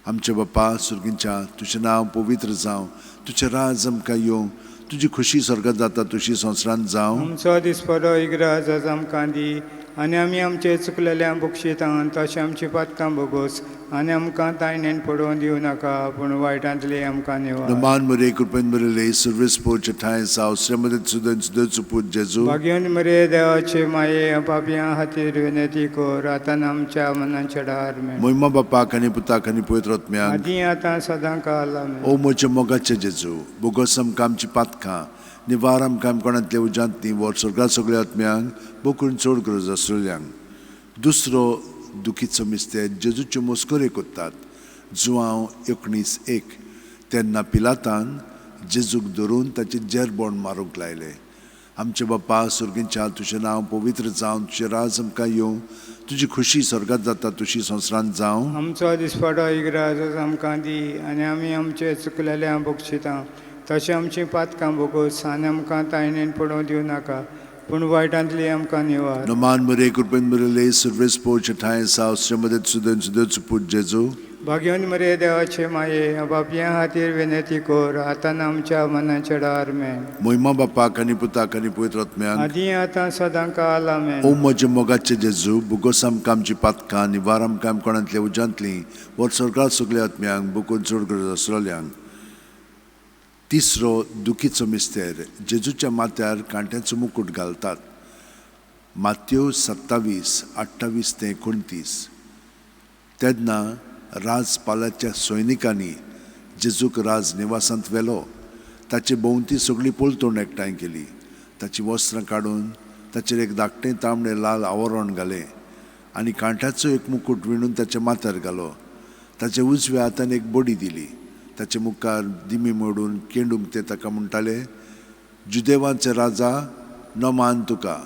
आमच्या बापा सुर्गींच्या, तुजें नांव पवित्र जावं, तुजें राज आमकां येवं, तुजी खुशी स्वर्गात जाता तुशी संवसारांत जावं. आमचो दिसपडो एक राज आज आमकां दी, आनी आमी आमचे चुकलेल्या बक्षिता तशें आमची पातकां बोगोस, आनी आमकां तायणेन पडोवन दिवं नाका, पूण वायटांतली आमकां निवार. नमान मरे कृपेन मरेले सर्वेस पोवचे ठांय साव श्रमदत सुदन सुदोचो पूत जेजू. भाग्यवंत मरे देवाचे माये, पापयां खातीर विनंती कर, आतां आमच्या मनाच्या डार. महिमा बापाक आनी पुताक आनी पवित्र आत्म्याक, आदी आतां सदां काल. आमेन. ओ म्हज्या मोगाचे जेजू, भोगोस आमकां आमची पातकां, निवार आमकां कोणांतल्या उज्यांतली, वर स्वर्गार सगळ्या आत्म्यांक, बोकून चड गरज आसलेल्यांक. दुसरो दुखीचो मिस्तेर, जेजूच्यो मस्कऱ्यो कोत्तात, जुआंव 19:1. तेन्ना पिलातान जेजूक धरून ताचें जेरबोण मारूंक लायलें. आमच्या बापा सुर्गींच्या, तुजें नांव पवित्र जावं, तुजें राज आमकां येवं, तुजी खुशी स्वर्गात जाता तुशी संवसारांत जावं. आमचो दिसपडो एक राज आमकां दी, आनी आमी आमचे चुकलेले बक्षिता तशें आमची पातकां बोगोस, आनी आमकां तायणेन पडोवन दिवं नाका, पूण वायटांतली आमकां निवार. नमान मरे कृपेन मरेले सर्वेस पोवचे ठांय साव श्रमदत सुदन सुदोचो पूत जेजू. भाग्यवंत मरे देवाचे माये, बापयां खातीर विनंती कर, आतां आमच्या मनाच्या डार. महिमा बापाक आनी पुताक आनी पवित्र आत्म्याक, आदी आतां सदां काल. आमेन. ओ म्हज्या मोगाचे जेजू, भुगोस आमकां आमची पातकां, निवार आमकां कोणांतल्या उज्यांतली, वर स्वर्गार सगळ्या आत्म्यांक, बोकून चड गरज आसलेल्यांक. तिसरो दुखीचो मिस्तेर, जेजूच्या माथ्यार कांट्याचो मुकूट घालतात, मात्यो 27:28-29. तेन्ना राजपालाच्या सैनिकांनी जेजूक राज निवासांत व्हेलो, ताचे भोंवती सगळी पलतोण एकठांय केली, ताची वस्त्रां काडून ताचेर एक धाकटें तांबडें लाल आवरण घालें आनी कांट्याचो एक मुकूट विणून ताच्या माथ्यार घालो. ताच्या उजव्या हातान एक बडी दिली. ताचे मुखार दिमी मोडून केंडूंक ते ताका म्हणटाले, जुदेवांचे राजा, नमान तुका.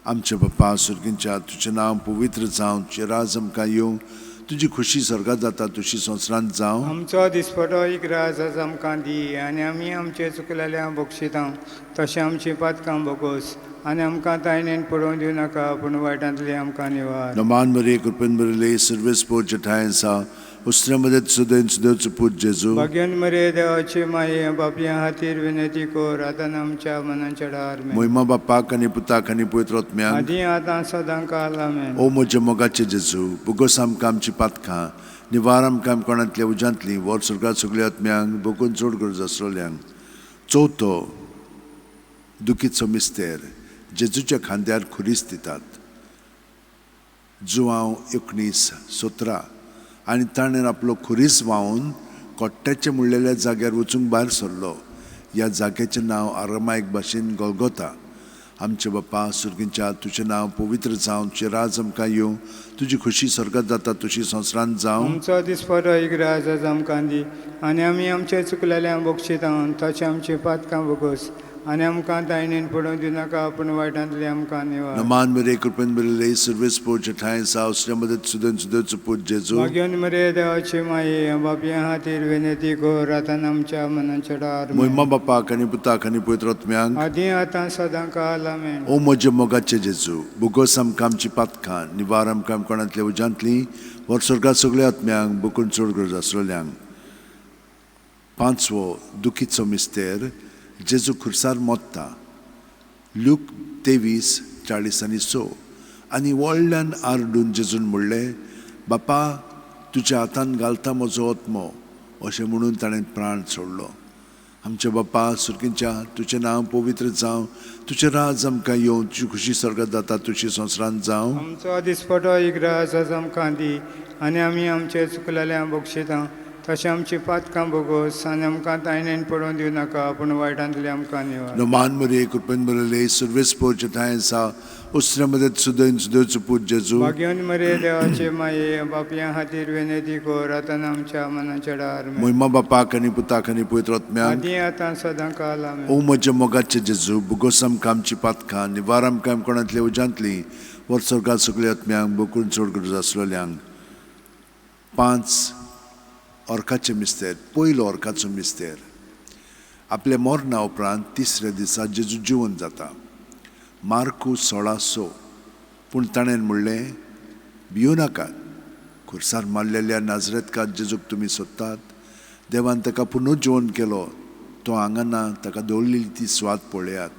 आमचे बाप्पा सर्गींच्या, तुजें नांव पवित्र जावं, तुजें राज आमकां येवं, तुजी खुशी स्वर्गात जाता तशी संवसारांत जावं. आमचो दिसपटो एक राज आज आमकां दी आनी आमी आमचे चुकलेल्या बक्षितां तशें आमची पातकां भोगोस आनी आमकां तायणेन पडोवन दिवं नाका, पूण वायटांतली आमकां निवार. नमान मरिये, कृपेन भरिल्ले, सर्वेस्पोर ठांय आसा, उस्त्र्या मदत सुदेन सुदेवचो पूत जेजू. भाग्यान मरे देवाची माये बापया खातीर विनंती कर आतां आमच्या मनाच्या डार. मोहिमा बापाक आनी पुताक आनी पवित्र आत्म्याक, आदी आतां सदां काल. आमेन. ओ म्हज्या मोगाचे जेजू, बोगोस आमकां आमची पातकां, निवार आमकां कोणांतल्या उज्यांतली, वर स्वर्गात सगल्या आत्म्यांक, बोगून चड गरज आसलेल्यांक. चवथो दुखीचो मिस्तेर, जेजूच्या खांद्यार खुरीस दितात. जुवांव 19:17. आनी ताणें आपलो खुरीस व्हांवून कोट्ट्याचे म्हणलेल्या जाग्यार वचूंक भायर सरलो. ह्या जाग्याचें नांव आरामायक भाशेन गोलगोता. आमचे बाप्पा सर्गींच्या, तुजें नांव पवित्र जावं, तुजें राज आमकां येवं, तुजी खुशी स्वर्गात जाता तशी संवसारांत जावं. आमचो दिसपटो एक राज आज आमकां दी आनी आमी आमचे चुकलेल्या बक्षितां तशें आमची पातकां भोगोस आनी आमकां तायणेन पडोवन दिवं नाका, पूण वायटांतली आमकां निवार. नमान मरे, कृपेन भरिल्ले, सर्वेस्पोर ठांय आसा, उस्त्र्या मदत सुदेन सुदेवचो पूत जेजू. भाग्यान मरे देवाची माये बापया खातीर विनंती कर आतां आमच्या मनाच्या डार. मोहिमा बापाक आनी पुताक आनी पवित्र आत्म्याक, आदी आतां सदां काल. आमेन. ओ म्हज्या मोगाचे जेजू, बोगोस आमकां आमची पातकां, निवार आमकां कोणांतल्या उज्यांतली, वर स्वर्गात सगल्या आत्म्यांक, बोकून चड गरज आसलेल्यांक. पांचवो दुखीचो मिस्तेर, जेजू खुर्सार मोत्ता. लूक 23:46. आनी व्हडल्यान आरडून जेजून म्हणलें, बापा, तुज्या हातान घालता म्हजो आत्मो. अशें म्हणून ताणें प्राण सोडलो. आमच्या बाप्पा सर्गींच्या, तुजें नांव पवित्र जावं, तुजें राज आमकां येवं, तुजी खुशी स्वर्गात जाता तशी संवसारांत जावं. आमचो दिसपटो एक राज आज आमकां दी आनी आमी आमचे चुकलेल्या बक्षितां तशें आमची पातकां भोगोस आनी आमकां तायणेन पडोवन दिवं नाका, पूण वायटांतली आमकां निवार. नमान मरिये, कृपेन भरिल्ले, सर्वेस्पोर ठांय आसा, उस्त्र्या मदत सुदेन सुदेवचो पूत जेजू. भाग्यान मरे देवाचे माये बापया खातीर विनंती कर आतां आमच्या मनाच्या डार. मोहिमा बापाक आनी पुताक आनी पवित्र आत्म्याक, आदी आतां सदां काल. आमेन. ओ म्हज्या मोगाचे जेजू, बोगोस आमकां आमची पातकां, निवार आमकां कोणांतल्या उज्यांतली, वर स्वर्गात सगल्या आत्म्यांक, बोकून चड गरज आसलेल्यांक. 5 अर्काचे मिस्तेर, पयलो अर्काचो मिस्तेर. आपल्या मरणा उपरांत तिसऱ्या दिसा जेजू जिवन जाता. मार्कू 16:6. पूण ताणें म्हणलें, भिवू नाकात, खुर्सार मारलेल्या नाजरेतकार जेजूक तुमी सोदतात. देवान ताका पुनर्जिवन केलो, तो हांगा ना, ताका दवरलेली ती सुवात पळयात.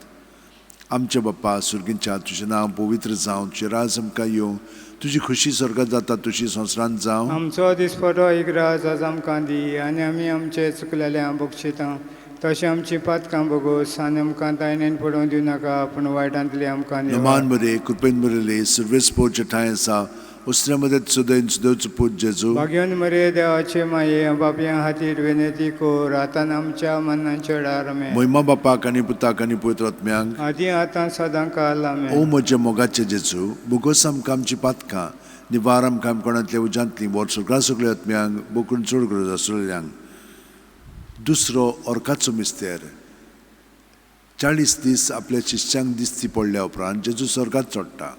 आमच्या बाप्पा सर्गींच्या, तुजें नांव पवित्र जावं, तुजें राज आमकां येवं, तुजी खुशी स्वर्गात जाता तशी संवसारांत जावं. आमचो दिसपटो एक राज आज आमकां दी आनी आमी आमचे चुकलेल्या बक्षितां तशें आमची पातकां भोगोस आनी आमकां तायणेन पडोवन दिवं नाका, पूण वायटांतली आमकां निवार. नमान मरे, कृपेन भरिल्ले, सर्वेस्पोर ठांय आसा, उस्त्र्या मदत सुदेन सुदेवचो पूत जेजू. भाग्यान मरे देवाचे माये बापया खातीर विनंती कर आतां आमच्या मनाच्या डार. आमेन. मोहिमा बापाक आनी पुताक आनी पवित्र आत्म्याक, आदी आतां सदां काल. आमेन. ओ म्हज्या मोगाचे जेजू, बोगोस आमकां आमची पातकां, निवार आमकां कोणांतल्या उज्यांतली, वर स्वर्गात सगल्या आत्म्यांक, बोकून चड गरज आसलेल्यांक. दुसरो अर्काचो मिस्तेर, 40 दीस आपल्या शिश्यांक दिसती पडल्या उपरांत जेजू स्वर्गात चडटा.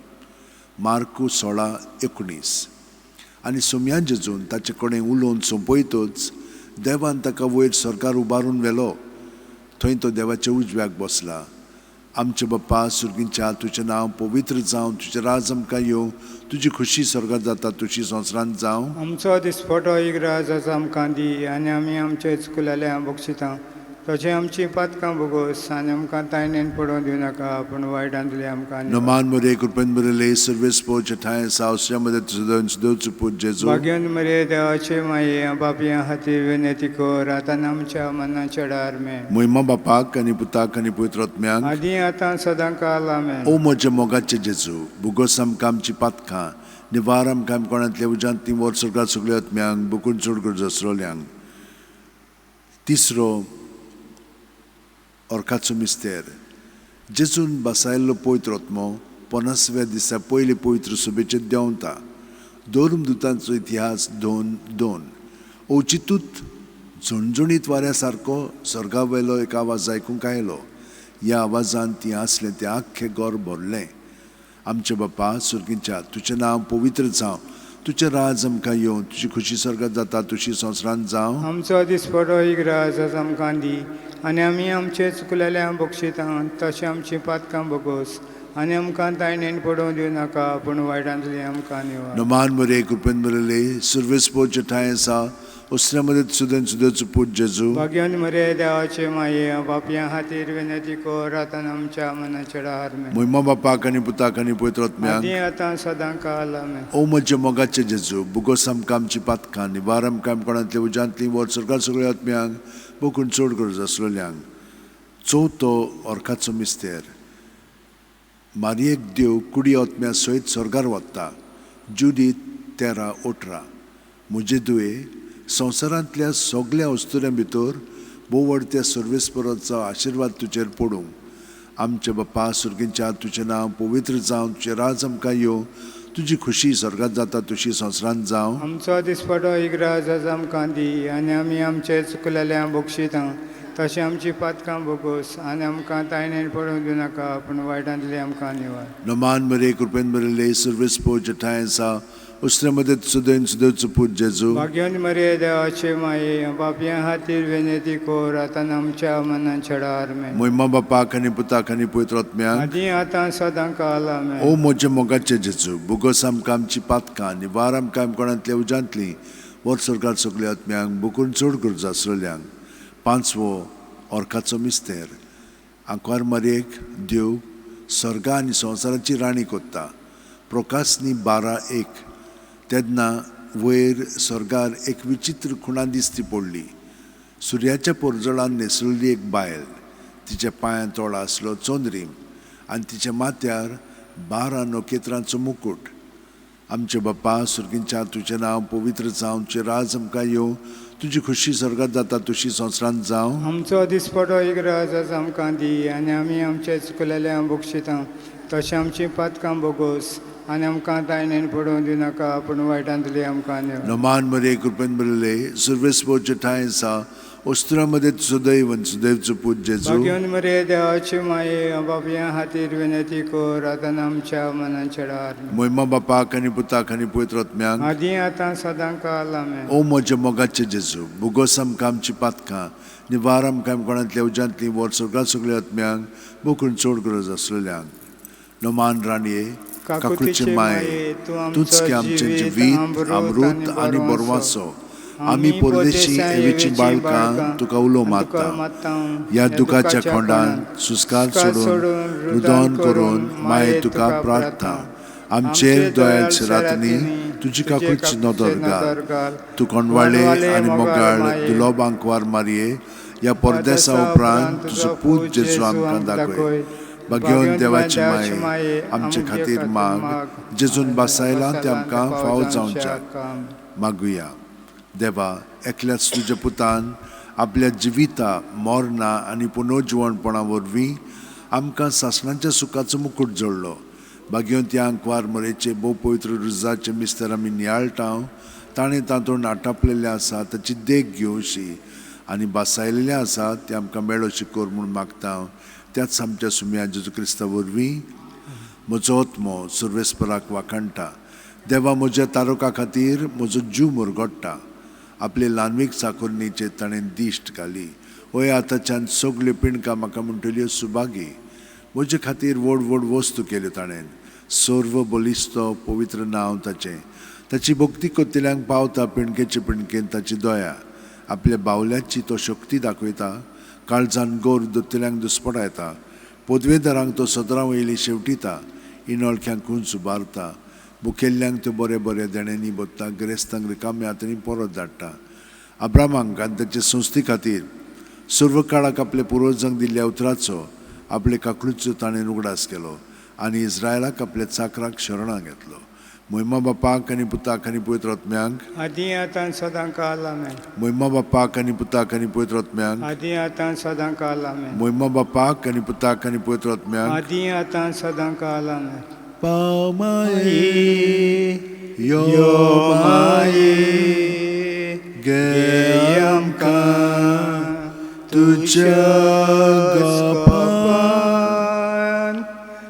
मार्कू 16:19. आनी सोमयान जेजून ताचे कडेन उलोवन सोंपयतच देवान ताका वयर स्वर्गार उबारून व्हेलो. थंय तो देवाच्या उजव्याक बसला. आमचे बाप्पा सर्गींच्या, तुजें नांव पवित्र जावं, तुजें राज आमकां येवं, तुजी खुशी स्वर्गात जाता तशी संवसारांत जावं. आमचो दिसपटो एक राज आज आमकां दी आनी आमी आमचे चुकलेल्या बक्षितां तशें आमची पातकां भोगोस आनी आमकां तायणेन पडोवन दिवं नाका, पूण वायटांतली आमकां निवार. नमान मरे, कृपेन भरिल्ले, सर्वेस्पोर ठांय आसा, उस्त्र्या मदत सुदेन सुदेवचो पूत जेजू. भाग्यान मरे देवाचे माये बापया खातीर विनंती कर आतां आमच्या मनाच्या डार. आमेन. मोहिमा बापाक आनी पुताक आनी पवित्र आत्म्याक, आदी आतां सदां काल. आमेन. ओ म्हज्या मोगाचे जेजू, बोगोस आमकां आमची पातकां, निवार आमकां कोणांतल्या उज्यांतली, वर स्वर्गात सगल्या आत्म्यांक, बोकून चड गरज आसलेल्यांक. तिसरो अर्काचो मिस्तेर, जेजून बासायल्लो पवित्र आत्मो पन्नासव्या दिसा पयले पवित्र सभेचेर देंवता, धर्मदुतांचो इतिहास 2, 2. अवचितूच झणझणीत वाऱ्या सारको सर्गा वयलो एक आवाज आयकूंक आयलो. ह्या आवाजान ती आसलें तें आख्खें घर भरलें. आमचे बापा सर्गीच्या, तुजें नांव पवित्र जावं, तुजें राज आमकां येवं, तुजी खुशी सर्गात जाता तुशी संवसारांत जावं. आमचो दिसपडो इग्राज आज आमकां दी आनी आमी आमचे चुकलेल्या बक्षितां तशें आमची पातकां भोगोस आनी आमकां तायणेन पडोवंक दिवं नाका पूण वायटांतली आमकां निवार. नमान मरे कृपेन बरले सर्वेस्पोचे ठांय आसा उसऱ्या मदीं सुदेन सुदेचो पूत जेजू. भाग्यान मरे देवाचे माये बापयां खातीर विनंती कर आतां आमच्या मनाच्या हार में. म्हयमा बापाक आनी पुताक आनी पवित्र आत्म्याक आदी आतां सदां काल आमेन. ओ म्हज्या मोगाचे जेजू, बुगोस आमकां आमची पातकां निवार आमकां कोणांतल्या उज्यांतली वर सरकार सगळ्या आत्म्यांक बोकून चड गरज आसलेल्यांक. चवथो अर्काचो मिस्तेर. मारयेक देव कुडी आत्म्या सयत स्वर्गार वता. जुदीत 13-18. म्हजे दुये, संवसारांतल्या सगल्या अस्तुऱ्यां भितर बोवड त्या सर्वेस्पराचो आशिर्वाद तुजेर पडूं. आमचे बापा सर्गीच्या, तुजें नांव पवित्र जावं, तुजें राज आमकां येवं, तुजी खुशी स्वर्गात जाता तुशी संवसारांत जावं. आमचो दिसपडो इग्राज आज आमकां दी आनी आमी आमचे चुकलेल्या बक्षितां तशें आमची पातकां भोगोस आनी आमकां तायणेन पडोवंक दिवं नाका पूण वायटांतली आमकां निवार. नमान मरे कृपेन बरले सर्वेस्पोचे ठांय आसा उसऱ्या मदीं सुदेन सुदेचो पूत जेजू. भाग्यान मरे देवाचे माये बापयां खातीर विनंती कर आतां आमच्या मनाच्या हार में. म्हयमा बापाक आनी पुताक आनी पवित्र आत्म्याक आदी आतां सदां काल आमेन. ओ म्हज्या मोगाचे जेजू, बुगोस आमकां आमची पातकां निवार आमकां कोणांतल्या उज्यांतली वर सरकार सगल्या आत्म्यांक बुकून चड गरज आसलेल्यांक. पांचवो अर्काचो मिस्तेर. आंकवार मारयेक देव सर्गा आनी संवसाराची राणी कोत्ता. प्रकाशनी 12:1. तेन्ना वयर सर्गार एक विचित्र खुणा दिसती पडली. सुर्याच्या पोरजळान न्हेसलेली एक बायल, तिच्या पांयां तोळा आसलो चंद्रीम आनी तिच्या माथ्यार 12 नखेत्रांचो मुकूट. आमचे बापा सर्गीच्या, तुजें नांव पवित्र जावं, तुजें राज आमकां येवं, तुजी खुशी सर्गात जाता तुशी संवसारांत जावं. आमचो दिसपडो इग्राज आज आमकां दी आनी आमी आमचे चुकलेल्या बक्षितां तशें आमची पातकां भोगोस आनी आमकां तायणेन पडोवंक दिवं नाका पूण वायटांतली आमकां निवार. नमान मरे कृपेन बरले सर्वेस्पोचे ठांय आसा अस्तुऱ्यां मदीं सुदैव आनी सुदैवचो पूत जेजू. भाग्यान मरे देवाचे माये बापयां खातीर विनंती कर आतां आमच्या मनाच्या हार में. म्हयमा बापाक आनी पुताक आनी पवित्र आत्म्याक आदी आतां सदां काल आमेन. ओ म्हज्या मोगाचे जेजू, बुगोस आमकां आमची पातकां निवार आमकां कोणांतल्या उज्यांतली वर सगळ्या सगळ्या आत्म्यांक बोकून चड गरज आसलेल्यांक. नमान राणये, काकुळचे माये, तूंच की आमचें जिवीत अमृत आनी बरवासो. आमी परदेशी एवीची बाळकां तुका उलो मारता. ह्या दुखाच्या खोंडान सुस्कार सोडून रुदन करून माये तुका प्रार्थना. आमचेर दयाळ रातनी तुजी काकुळची नदर घाल. तूं कोणवाळे आनी मोगाळ दुलोब आंकवार मारये, ह्या परदेसा उपरांत तुजो पूत जेजू आमकां दाखय. भाग्यवंत देवाची माये आमचे खातीर माग, जेजून बासायला ते आमकां फावो जावच्याक. मागुया. देवा, एकल्याच तुज्या पुतान आपल्या जिविता मरणा आनी पुनर्जिवणपणा वरवीं आमकां सासणाच्या सुखाचो मुकूट जोडलो. भाग्यवंत ह्या आंकवार मरेचे भोव पवित्र रुजाचे मिस्तर आमी नियाळटा, ताणें तातूंत आटापलेलें आसा ताची देख घेवशी आनी बासायलेलें आसा तें आमकां मेळोशी कर म्हूण मागता. त्याच आमच्या सुम्या जेजू क्रिस्ता वरवीं. म्हजो आत्मो सर्वेस्पराक वाखाणटा. देवा, म्हज्या तारका खातीर म्हजो जीव मुरगोडटा. आपले ल्हानवीक चाकोरणीचेर ताणें दिश्ट घाली. हय, आतांच्यान सगल्यो पिणकां म्हाका म्हणटल्यो सुभागी. म्हजे खातीर व्हड व्हड वस्तू केल्यो ताणें. सर्व बलिस्तो पवित्र नांव ताचें. ताची भक्ती करतल्यांक पावता पिणकेचे पिणकेन ताची दया. आपल्या बावल्याची तो शक्ती दाखयता. काळजान गोर दोतल्यांक दुस्पटायता. पदवेदारांक तो सदरां वयली शेवटिता. इनोळख्यांक खूंच उबारता. मुखेल्ल्यांक त्यो बरे बरे देण्यांनी भरता. गिरेस्तांक रिकाम्या हातांनी परत धाडटा. अब्रामांक आनी ताचे संस्थे खातीर सर्व काळाक आपल्या पुर्वजांक दिल्ल्या उतराचो आपले काकळूचो ताणें उगडास केलो आनी इस्रायलाक आपल्या चाकराक शरणां घेतलो. मोहिमा बापाक आनी पुताक आनी पवित्र आत्म्याक, आदी आतां सदां काल आमेन। मोहिमा बापाक आनी पुताक आनी पवित्र आत्म्याक, आदी आतां सदां काल आमेन। मोहिमा बापाक आनी पुताक आनी पवित्र आत्म्याक, आदी आतां सदां काल आमेन। पाव माये यो माये गे आमकां तुज्या गोपान,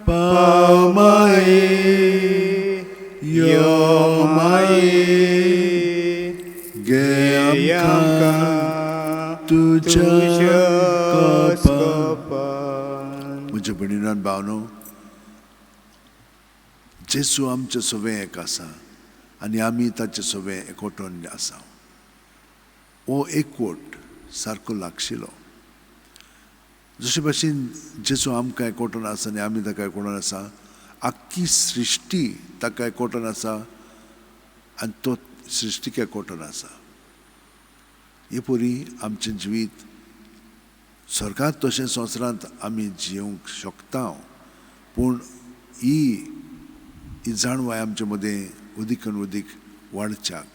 पाव माये यो माये गे आमकां तुज्या गोपान। म्हज्या भयणीन भावनो, जेजू आमचे सवें एक आसा आनी आमी ताचे सवें एकवटून आसा। हो एकवट सारको लागशिलो। जशे भाशेन जेजू आमकां एकवटून आसा आनी आमी ताका एकवटून आसा, आख्खी सृश्टी ताका एकवटून आसा आनी तो सृश्टीक एकवटून आसा। हे परी आमचें जिवीत स्वर्गांत तशें संवसारांत आमी जियोंक शकता, पूण ही जाणवाय आमचे मदें अदीक आनी अदीक वाडच्याक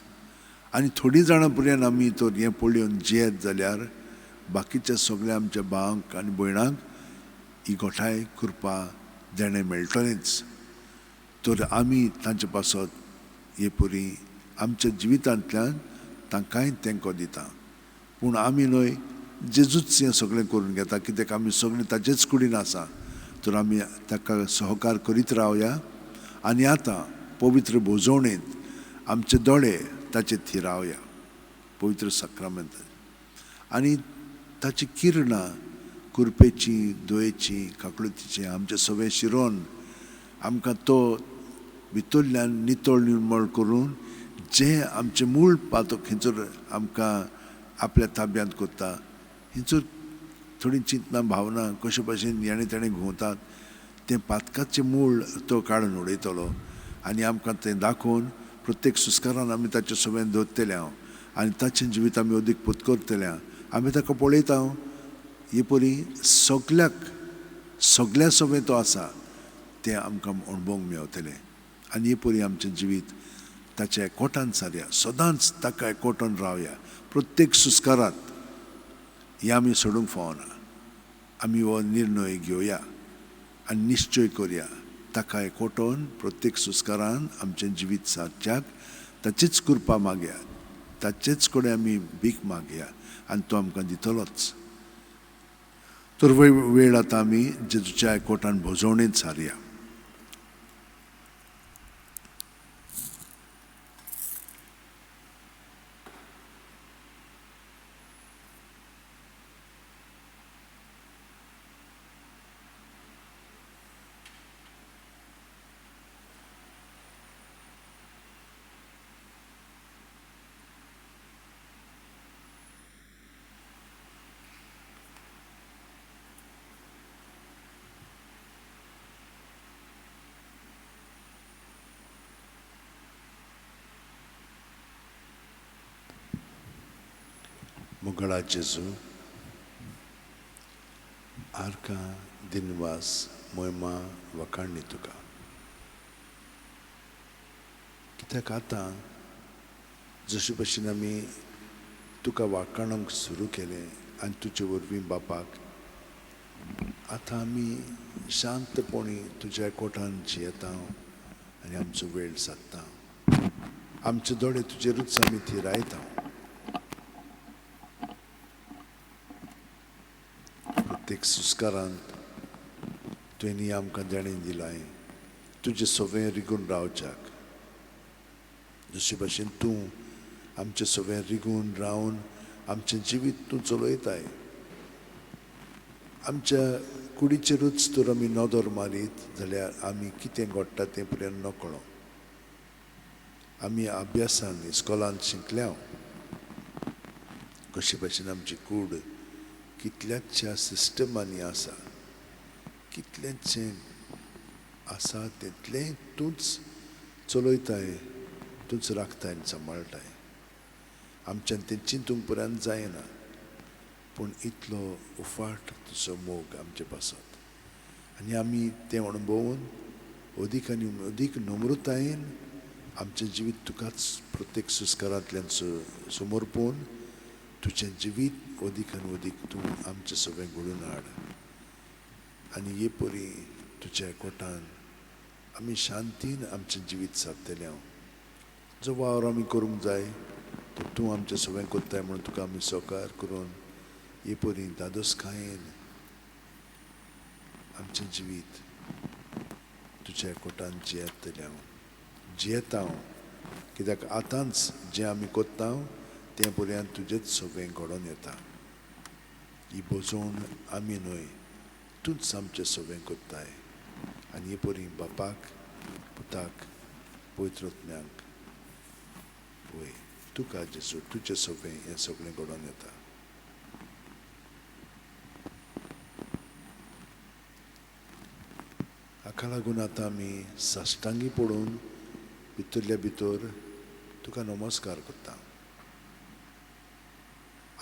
आनी थोडीं जाणां पर्यंत आमी तर हें पळोवन जियेत जाल्यार बाकीच्या सगळ्या आमच्या भावांक आनी भयणांक ही गोठाय कृपा देणें मेळटलेंच। तर आमी तांचे पासत हे परी आमच्या जिवितांतल्यान तांकांय तेंको दिता, पूण आमी न्हय, जेजूच हें सगळें करून घेता, कित्याक आमी सगळीं ताचेच कुडीन आसा। तर आमी ताका सहकार करीत रावया आनी आतां पवित्र भोजवणेंत आमचे दोळे ताचे थिरावया, पवित्र साक्रामेंत, आनी ताची किरणां कुरपेची, दयेची, काकळुतीची आमचे सगळे शिरोन आमकां तो भितरल्यान नितळ निर्मळ करून जें आमचें मूळ पातक खंयसर आमकां आपल्या ताब्यांत करता, हिंचर थोडीं चिंतनां भावना कशे भाशेन हेणें तेणें घुंवतात तें पातकाचें मूळ तो काडून उडयतलो आनी आमकां तें दाखोवन प्रत्येक सुस्कारान आमी ताचे सगळें दवरतले हांव आनी ताचें जिवीत आमी अदीक पुतकरतले हांव। आमी ताका पळयता हांव हे परी सगल्याक सगल्या सगळें तो आसा तें आमकां अणभवंक मेवतलें आनी हे परी आमचें जिवीत ताच्या एकवटान सारया, सदांच ताका एकवटान रावया प्रत्येक सुस्कारांत। हें आमी सोडूंक फावना, आमी हो निर्णय घेवया आनी निश्चय करया ताका एकवटोन प्रत्येक सुस्कारान आमचें जिवीत सारच्याक ताचीच कृपा मागया, ताचेच कडेन आमी भीक मागया आनी तो आमकां दितलोच। तर वेळ आतां आमी जेजूच्या एकवटान भोजवणेंत सारया। मुगळा जेजू, आरका दिनवास मोहिमा वखाणणी तुका, कित्याक आतां जशे भशेन आमी तुका वाखाणूंक सुरू केलें आनी तुजे वरवीं बापाक, आतां आमी शांतपणी तुज्या कोठान जियेता आनी आमचो वेळ सादता, आमचे दोळे तुजेरूच आमी थिरायता। प्रत्येक सुस्कारांत तुवें आमकां देणें दिलां तुजें सवें रिगून रावच्याक, जशे भाशेन तूं आमचें सवें रिगून रावन आमचें जिवीत तूं चलयताय। आमच्या कुडीचेरूच तर आमी नदर मारीत जाल्यार आमी कितें घडटा तें पर्यंत नकळो। आमी अभ्यासान इस्कॉलांत शिकल्या कशे भाशेन आमची कूड कितल्याच्या सिस्टमांनी आसा, कितलेंचें आसा तितलें तूंच चलयताय, तूंच राखताय आनी सांबाळटाय। आमच्यान तें चिंतूंक पर्यंत जायना, पूण इतलो उफाट तुजो मोग आमचे पासत आनी आमी तें अणभवून अदीक आनी अदीक नम्रतायेन आमचें जिवीत तुकाच प्रत्येक सुस्कारांतल्यान समर्पून तुजें जिवीत अदीक आनी अदीक तूं आमचें सगळें घडोवन हाड आनी हे परी तुज्या एकवटान आमी शांतीन आमचें जिवीत सारतलें. हांव जो वावर आमी करूंक जाय तो तूं आमचें सगळें करताय म्हणून तुका आमी सहकार करून हे परी धादोसकायेन आमचें जिवीत तुज्या एकवटान जियेतलें. हांव जियेता हांव कित्याक आतांच जें आमी करता तें पर्यंत तुजेच सगळें घडोवन येता. ही बोजवण आमी न्हय, तूंच आमचें सगळें करताय आनी हे परी बापाक, पुताक, पवित्र आत्म्याक वय तुका जेजू तुजें सगळें हें सगळें घडोवन येता. हाका लागून आतां आमी साश्टांगी पडून भितरल्या भितर तुका नमस्कार करता.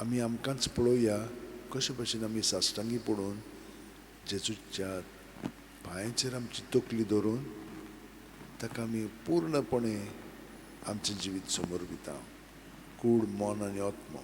आमी आमकांच पळोवया कशे भशेन आमी साश्टांगी पडून जेजूच्या पांयाचेर आमची तकली धरून ताका आमी पूर्णपणे आमचें जिवीत समर्पिता, कूड, मन आनी आत्मो.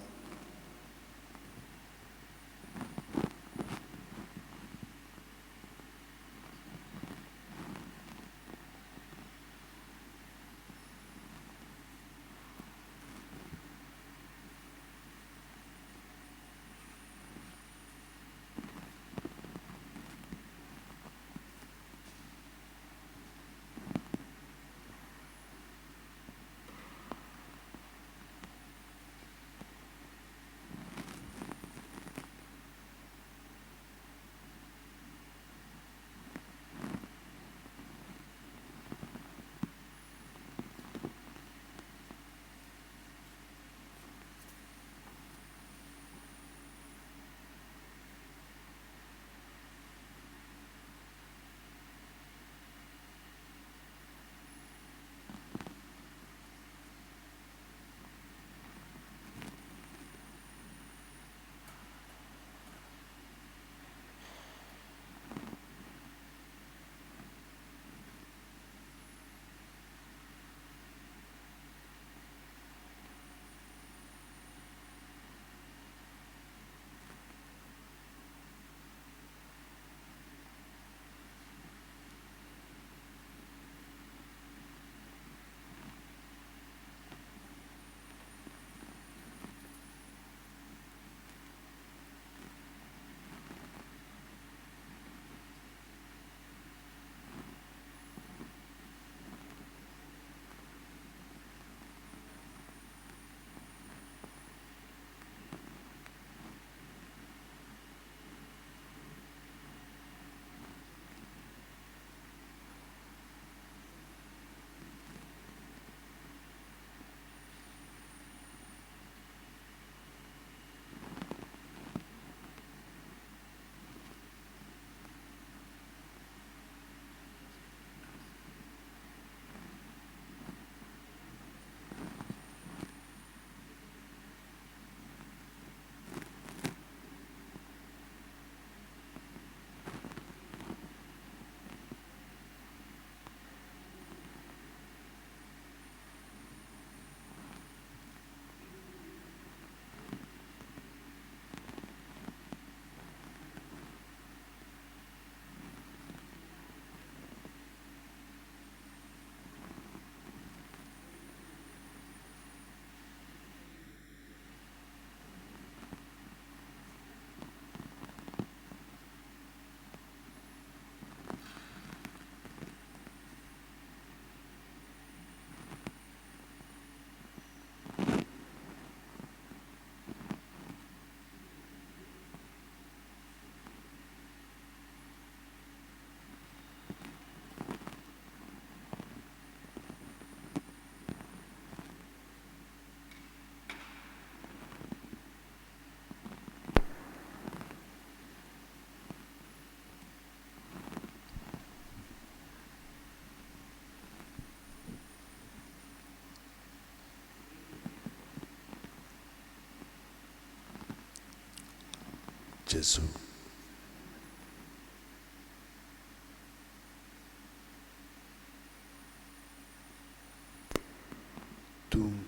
जेजू,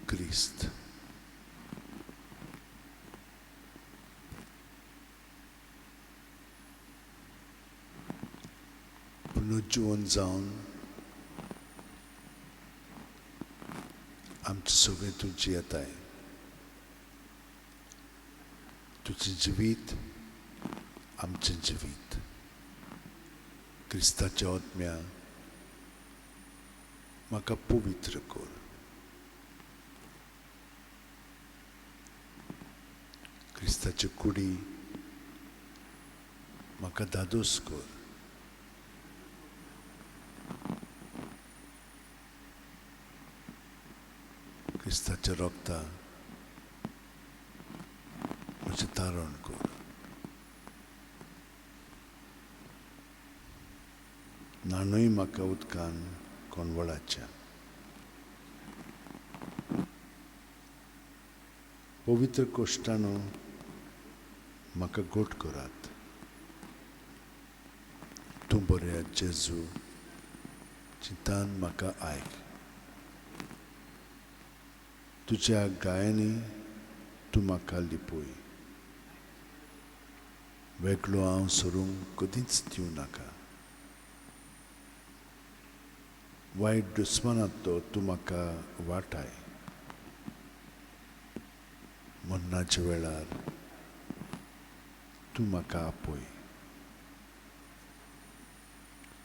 क्रिस्त. पुनर्जीवन जावन आमचे सगळें तूं जियेताय. तुजें जिवीत आमचें जिवीत. क्रिस्ताच्या आत्म्या म्हाका पवित्र कर. क्रिस्ताची कुडी म्हाका धादोस कर. क्रिस्ताच्या रोगता म्हजें तारण कर. नाणूय म्हाका उदकान कोणवळाच्या. पवित्र कोश्टानो म्हाका गोट करात. तूं बऱ्या जेजू चिंतान म्हाका आयक. तुज्या गायांनी तूं म्हाका लिपय. वेगळो हांव सरूंक कदींच दिवं नाका. वायट दुस्मानांतलो तूं म्हाका वाटाय. मरणाच्या वेळार तूं म्हाका आपय.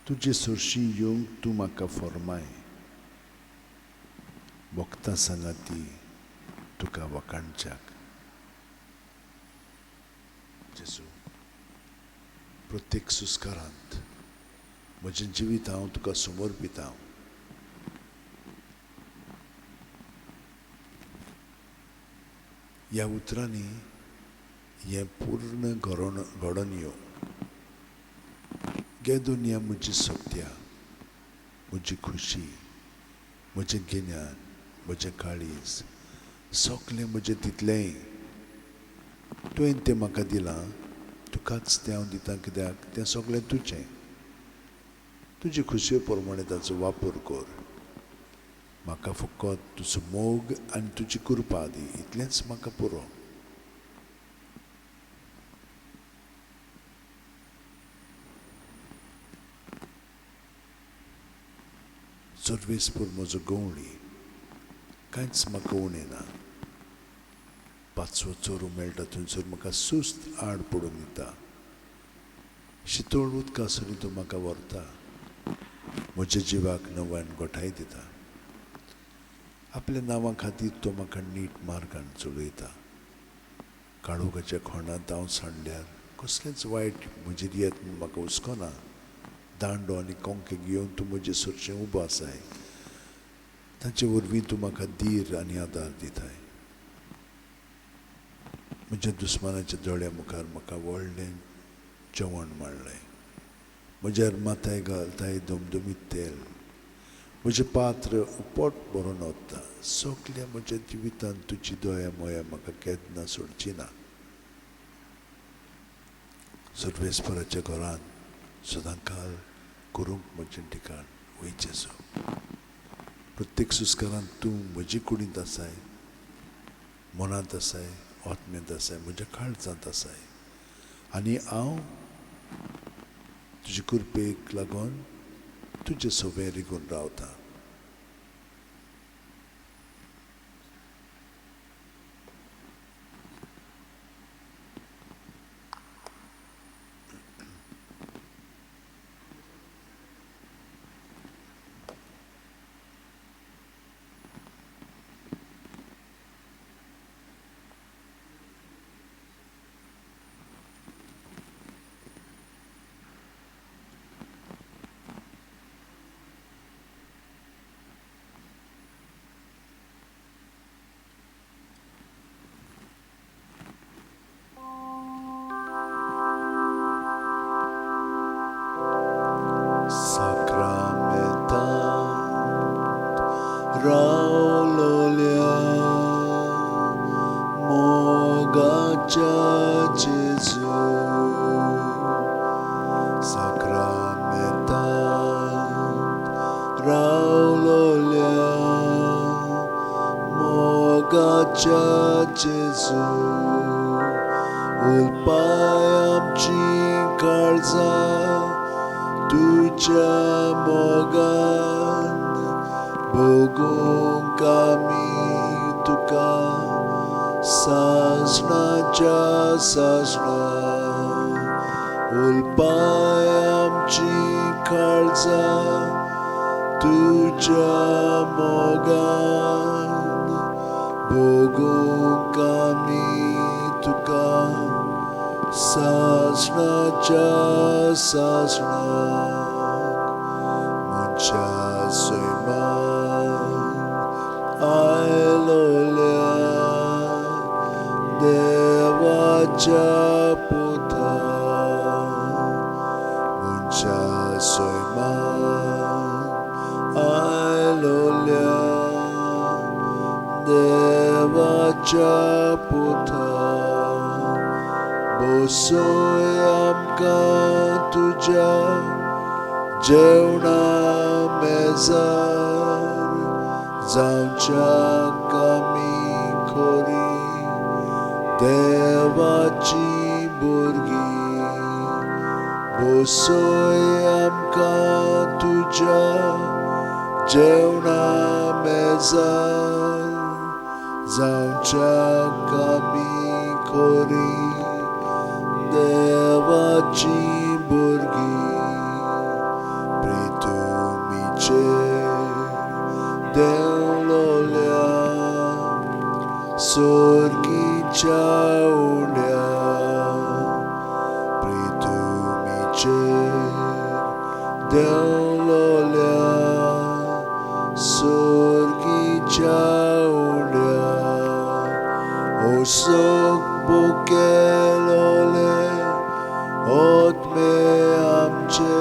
तुजे सरशी येवंक तूं म्हाका फॉर्माय. वखदां सांगाती तुका वखाणच्याक. जेजू, प्रत्येक सुस्कारांत म्हजें जिवीत हांव तुका समर्पितां. ह्या उतरांनी हें पूर्ण घडोवन येवं. गे दुनिया म्हजी सत्या, म्हजी खुशी, म्हजें गिन्यान, म्हजें काळीज, सगळें म्हजें तितलेंय तुवें तें म्हाका दिलां. तुकाच तें हांव दितां, कित्याक तें सगळें तुजें. तुजे खुशये प्रमाणे ताचो वापर कर. म्हाका फकत तुजो मोग आनी तुजी कृपा दी, इतलेंच म्हाका पुरो. सर्वेस्पर म्हजो गवळी, कांयच म्हाका उणें ना. पांचवो चोरू मेळटा थंयसर म्हाका सुस्त आड पडूंक दिता. शितोळ उदका सरी तूं म्हाका व्हरता. म्हज्या जिवाक नव्यान गोठाय दिता. आपल्या नांवा खातीर तो म्हाका नीट मार्गान चलयता. काळोखाच्या खोणांत हांव सांडल्यार कसलेंच वायट म्हजेर येत म्हूण म्हाका हुस्को ना. दांडो आनी कोंके घेवन तूं म्हजे सरशें उबो आसाय. ताचे वरवीं तूं म्हाका धीर आनी आदार दिताय. म्हज्या दुस्मानाच्या दोळ्या मुखार म्हाका व्हडलें जेवण मांडलें. म्हज्यार माथ्यार घालताय दमदमीत तेल. म्हजें पात्र पोट भरून वता. सगल्या म्हज्या जिवितांत तुजी दया मोया म्हाका केन्ना सोडची ना. सर्वेस्पराच्या घरांत सदांकाल करूंक म्हजें ठिकाण वयचें. प्रत्येक सुस्कारांत तूं म्हजे कुडींत आसाय, मनांत आसाय, आत्म्यांत आसाय, म्हज्या काळजांत आसाय. आनी हांव तुजे कृपेक लागून तुजे सवें रिगून रावता. देवाच्या जेजू उलपाय आमची काळजां तुज्या मोगान भोगूंक आमी तुका सासणाच्या सासणा उलपाय आमची काळजां तुज्या मोगान भोगूंक आमी तुका सासणाच्या सासणाक मनशा सैमान आयलोल्या देवाच्या पुता मनशा सैमान आयलोल्या देवाच्या पुता बसय आमकां तुज्या जेवणा मेजार जावच्याक आमी खरी देवाची भुरगीं बसय आमकां तुज्या जेवणा मेजार जावच्याक आमी खरी देवाची भुरगीं प्रितुमीचेर देंवलोल्या सोर्गीच्या उण्या प्रितुमीचेर देंवलोल्या सोर्गीच्या उण्या ओसोक बुकेलोले आत्मे आमचे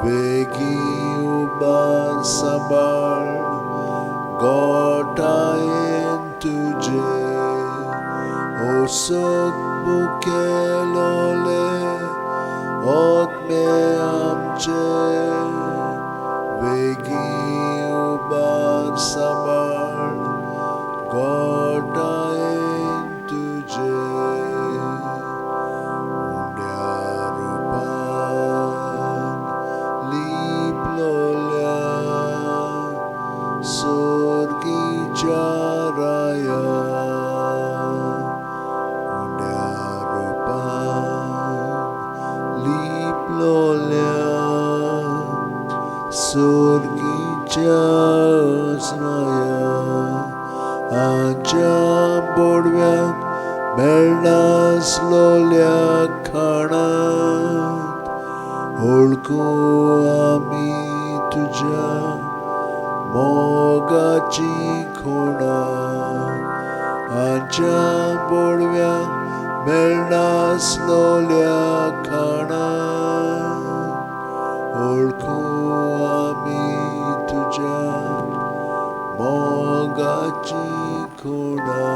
वेगीं उबार सांबाळ गोठायेन तुजे ओसोक बुकेलोले आत्मे आमचे वेगीं उबार सांबाळ गोठायेन तुजे उंड्या रुपान लिपलोल्या सोर्गीच्या राया उंड्या रुपान लिपलोल्या सोर्गीच्या राया आमच्या बोडव्याक मेळनासलोल्या खाणांत वळखूं आमी तुज्या मोगाची खुणा आमच्या बोडव्याक मेळनासलोल्या खाणांत वळखूं आमी तुज्या मोगाची खुणा.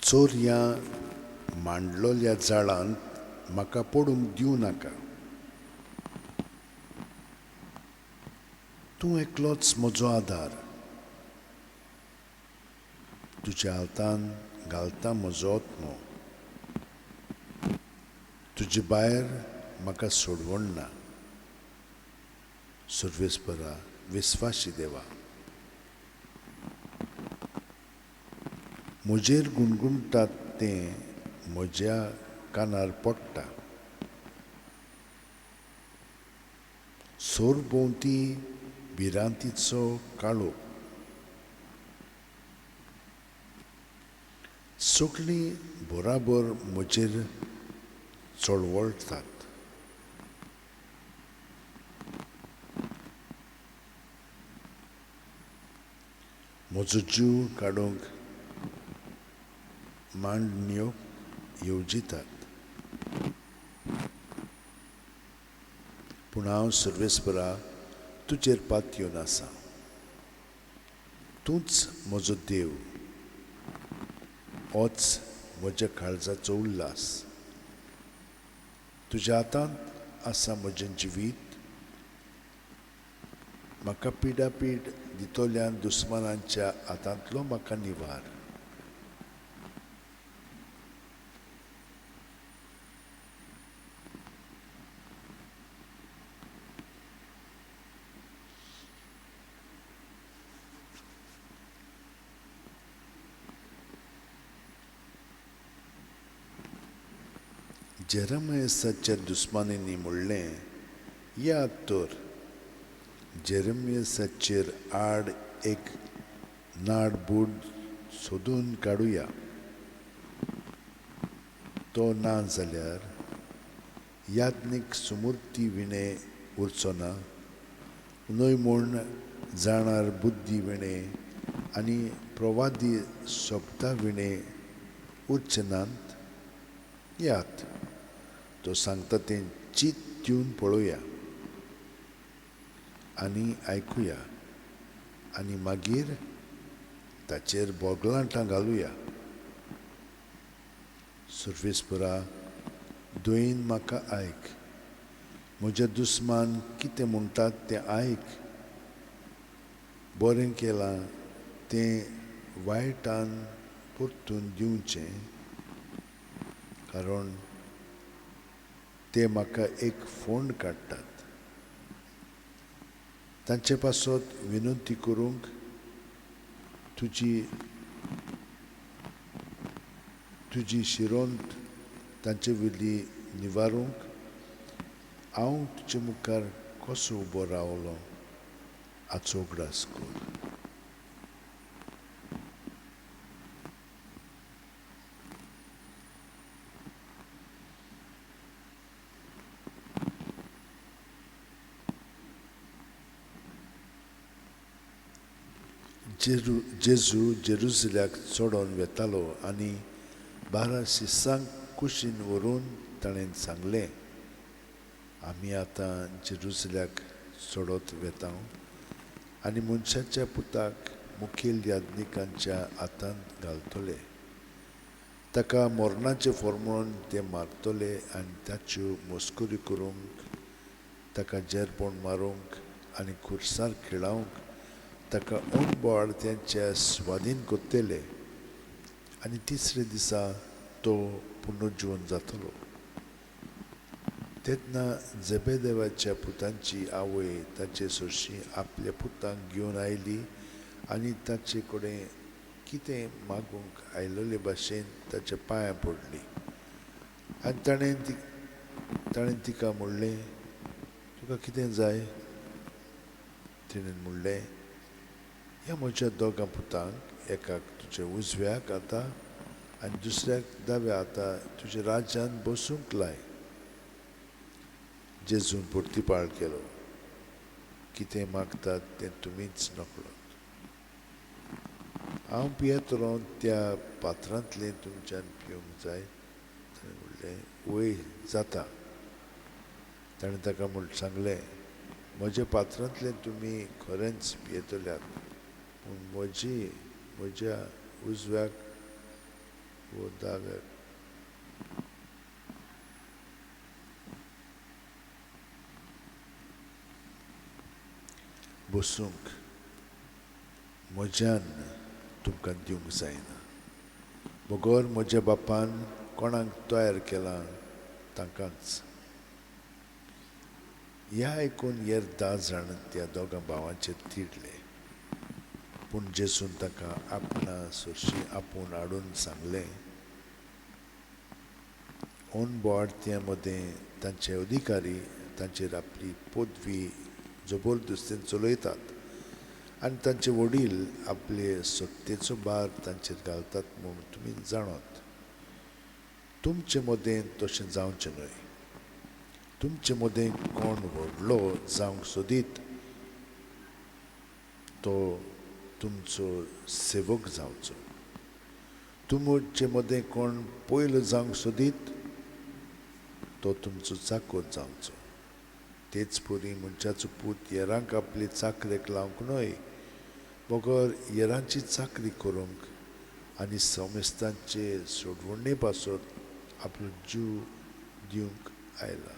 चोरयां मांडलोल्या जाळांत म्हाका पडूंक दिवं नाका. तूं एकलोच म्हजो आदार. तुज्या हातान घालता म्हजो आत्मो. तुजे भायर म्हाका सोडवण ना. सर्वेस्परा विस्वाशी देवा, म्हजेर गुणगुणटात तें म्हज्या कानार पडटा. सरभोंवती भिरांतीचो काळोख. सगळीं बराबर म्हजेर चळवळटात. म्हजो जीव काडूंक मांडण्यो येवजितात, पूण हांव सर्वेस्परा तुजेर पातयेवन आसा. तूंच म्हजो देव, होच म्हज्या काळजाचो उल्हास. तुज्या हातांत आसा म्हजें जिवीत. म्हाका पिडापीड दितल्यान दुस्मानांच्या हातांतलो म्हाका निवार. जेरेमियाच्या दुस्मानांनी म्हणलें, याद तर जेरेमियाचेर आड एक नाडबूड सोदून काडुया, तो ना जाल्यार याज्ञीक सुमूर्ती विणें उरचो ना, न्हय म्हूण जाणार बुद्दी विणें आनी प्रवादी सोबता विणें उरचे नात. याद तो सांगता तें चीत दिवन पळोवया आनी आयकुया आनी मागीर ताचेर बोगलांटां घालुया. सर्वेस्परा, दयेन म्हाका आयक, म्हज्या दुस्मान कितें म्हणटात तें आयक. बरें केलां तें वायटान परतून दिवचें, कारण ते म्हाका एक फोंड काडटात. तांचे पासत विनंती करूंक तुजी तुजी शिरोंत तांचे वयली निवारूंक हांव तुजे मुखार कसो उबो रावलो हाचो उगडास कर. जेजू जेरुजल्याक चडोन वेतालो आनी 12 शिसांक कुशीन व्हरून ताणें सांगलें, आमी आतां जेरुजल्याक चडत वेता आनी मनशाच्या पुताक मुखेल याज्ञिकांच्या हातांत घालतले. ताका मरणाचें फॉर्मून ते मारतले आनी ताच्यो मस्करी करूंक, ताका जेरपोण मारूंक आनी खुर्सार खिळावंक ताका अणबळ त्यांच्या स्वाधीन करतले आनी तिसरे दिसा तो पुनर्जीवन जातलो. तेन्ना जेबेदेवाच्या पुतांची आवय ताचे सरशी आपल्या पुतांक घेवन आयली आनी ताचे कडेन कितें मागूंक आयिल्ले भाशेन ताच्या पांयां पडली आनी ताणें तिका म्हणलें, तुका कितें जाय? तिणें म्हणलें, ह्या म्हज्या दोगां पुतांक, एकाक तुज्या उजव्याक आतां आनी दुसऱ्याक दाव्या आतां तुज्या राज्यांत बसूंक लाय. जेजून प्रतिपाळ केलो, कितें मागतात तें तुमीच नकळत. हांव पियेतलो त्या पात्रांतलें तुमच्यान पिवंक जाय? ताणें म्हणलें, वय जाता. ताणें ताका सांगलें, म्हज्या पात्रांतलें तुमी खरेंच पियेतल्यात, पूण म्हज्या उजव्याक वो दाव्याक बसूंक म्हज्यान तुमकां दिवंक जायना, बगर म्हज्या बापान कोणाक तयार केलां तांकांच. ह्या आयकून हेर 10 जाण त्या दोगां भावांचेर तिडले. पूण जेजून ताका आपणा सरशी आपूण हाडून सांगलें, अनबोडत्यां मदें तांचे अधिकारी तांचेर आपली पदवी जबरदस्तीन चलयतात आनी तांचे वडील आपले सत्तेचो भार तांचेर घालतात म्हूण तुमी जाणत. तुमचे मदें तशें जावचें न्हय. तुमचे मदें कोण व्हडलो जावंक सोदीत तो तुमचो सेवक जावचो. तुमचे मदें कोण पयलो जावंक सोदीत तो तुमचो चाकर जावचो. तेच परी मनशाचो पूत येरांक आपले चाकरेक लावंक न्हय, बगर येरांची चाकरी करूंक आनी समेस्तांचे सोडवणे पासत आपलो जीव दिवंक आयला.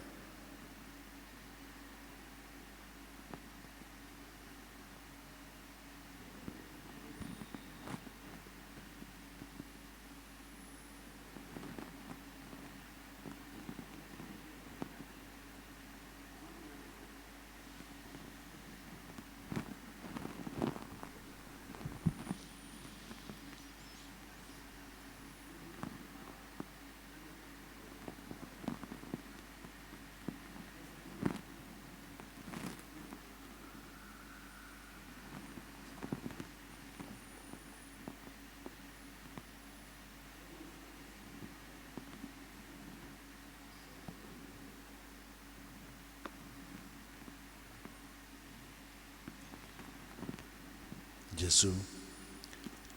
जेजू,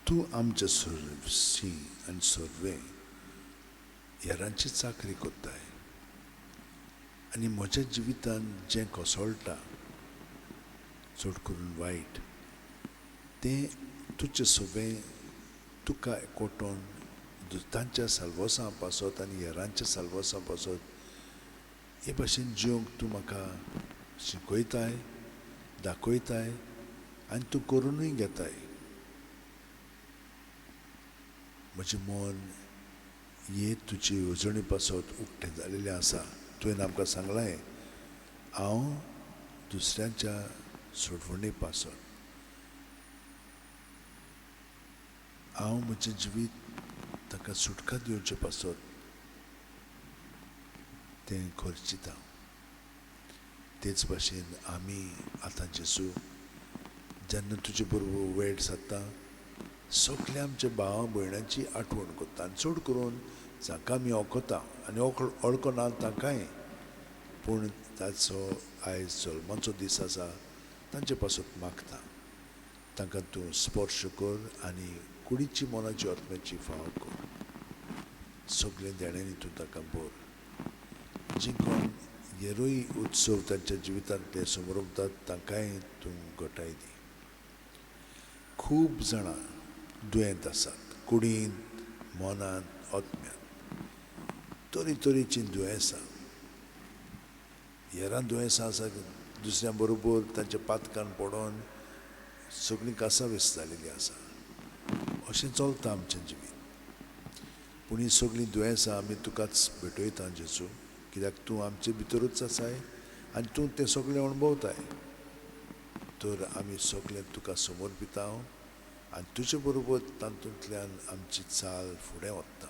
तूं आमच्या सरशी आनी सर्वे हेरांची चाकरी करताय आनी म्हज्या जिवितांत जें कोसळटा चड करून वायट तें तुजें सगळें तुका एकवटोन तांच्या साल्वोसां पासत आनी हेरांच्या साल्वोसां पासत हे भाशेन जिवंक तूं म्हाका शिकयताय, दाखयताय आनी तूं करुनूय घेताय. म्हजें मन हे तुजी येवजणे पासत उक्तें जालेलें आसा. तुवें आमकां सांगलें हांव दुसऱ्यांच्या सोडवणे पासत हांव म्हजें जिवीत ताका सुटका दिवचे पासत तें खर्चिता. तेच भाशेन आमी आतां जेजू जेन्ना तुजे बरोबर वेळ सादता सगल्या आमच्या भावा भयणांची आठवण करता आनी चड करून जांकां आमी वळखता आनी वळखना तांकांय, पूण ताचो आयज जल्माचो दीस आसा तांचे पासत मागता. तांकां तूं स्पर्श कर आनी कुडीची मनाची आत्म्याची फाव कर. सगळें देण्यांनी तूं तांकां भर. जी कोण हेरूय उत्सव तांच्या जिवितांतले समरमतात तांकांय तूं घटाय दी. खूब जाणां दुयेंत आसात, कुडींत, मनांत, आत्म्यांत तरेतरेचीं दुयेंसां, हेरां दुयेंसां आसा दुसऱ्यां बरोबर तांच्या पातकान पडोन सगळीं कासावीस जालेलीं आसा. अशें चलता आमचें जिवीत. पूण हीं सगळीं दुयेंसां आमी तुकाच भेटयता जेजू, कित्याक तूं आमचे भितरूच आसाय आनी तूं तें सगळें अणभवताय. तर आमी सगळें तुका समर्पिता आनी तुजे बरोबर तातूंतल्यान आमची चाल फुडें वता.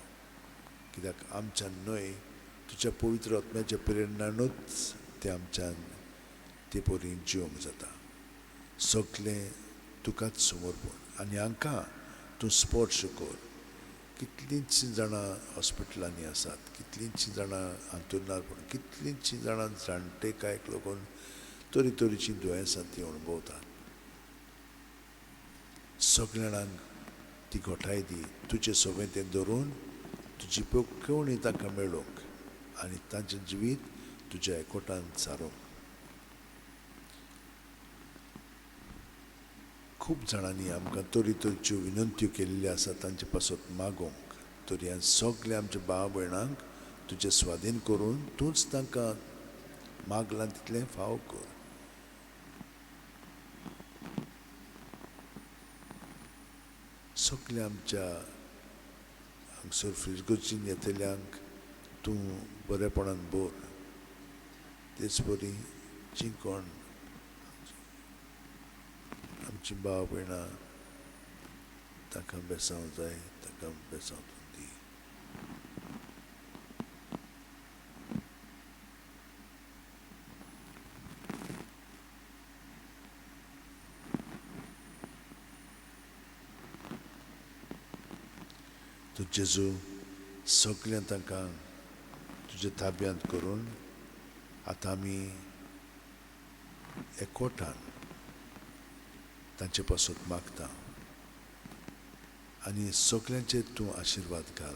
कित्याक आमच्यान न्हय तुज्या पवित्र आत्म्याच्या प्रेरणानूच तें आमच्यान ते परी जिवंक जाता. सगळें तुकाच समर्पण आनी हांकां तूं स्पर्श कर. कितलींचशीं जाणां हॉस्पिटलांनी आसात, कितलींचशीं जाणां हांतुळणार पडून, कितलींचशीं जाणां जाणटेकायक लागून तरेतरेचीं दुयेंसां ती अणभवतात. सगळ्या जाणांक ती घटाय दी. तुजें सगळें तें धरून तुजी पोखवणी तांकां मेळोवंक आनी तांचें जिवीत तुज्या एकवटान सारोवंक. खूब जाणांनी आमकां तरेतरेच्यो विनंत्यो केल्ल्यो आसा तांचे पासत मागोवंक. तर ह्या सगल्या आमच्या भाव भयणांक तुजे स्वाधीन करून तूंच तांकां मागलां तितलें फाव कर. सगल्या आमच्या हांगसर फिरगर्जीन येतल्यांक तूं बरेपणान भर. तेच परी जीं कोण आमची भाव भयणां तांकां बेसांव जाय तांकां बेसांव तूं दी. तूं जेजू सगळ्यां तांकां तुज्या ताब्यांत करून आतां आमी एकवटान तांचे पासत मागता. आनी सगल्यांचेर तूं आशिर्वाद घाल.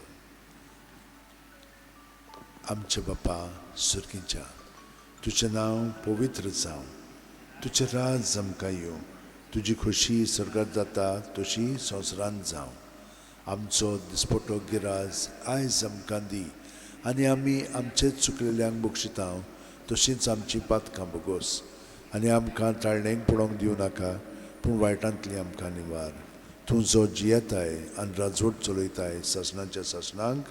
आमच्या बापा सुर्गीच्या, तुजें नांव पवित्र जावं, तुजें राज आमकां येवं, तुजी खोशी स्वर्गात जाता तशी संवसारांत जावं. आमचो दिसपटो गिराज आयज आमकां दी आनी आमी आमचेच चुकलेल्यांक बक्षिता तशींच आमची पातकां बोगोस आनी आमकां ताळणेक पडोवंक दिवं नाका, पूण वायटांतली आमकां निवार. तूं जो जियेताय आनी राजवट चलयताय सासणाच्या सासणांक.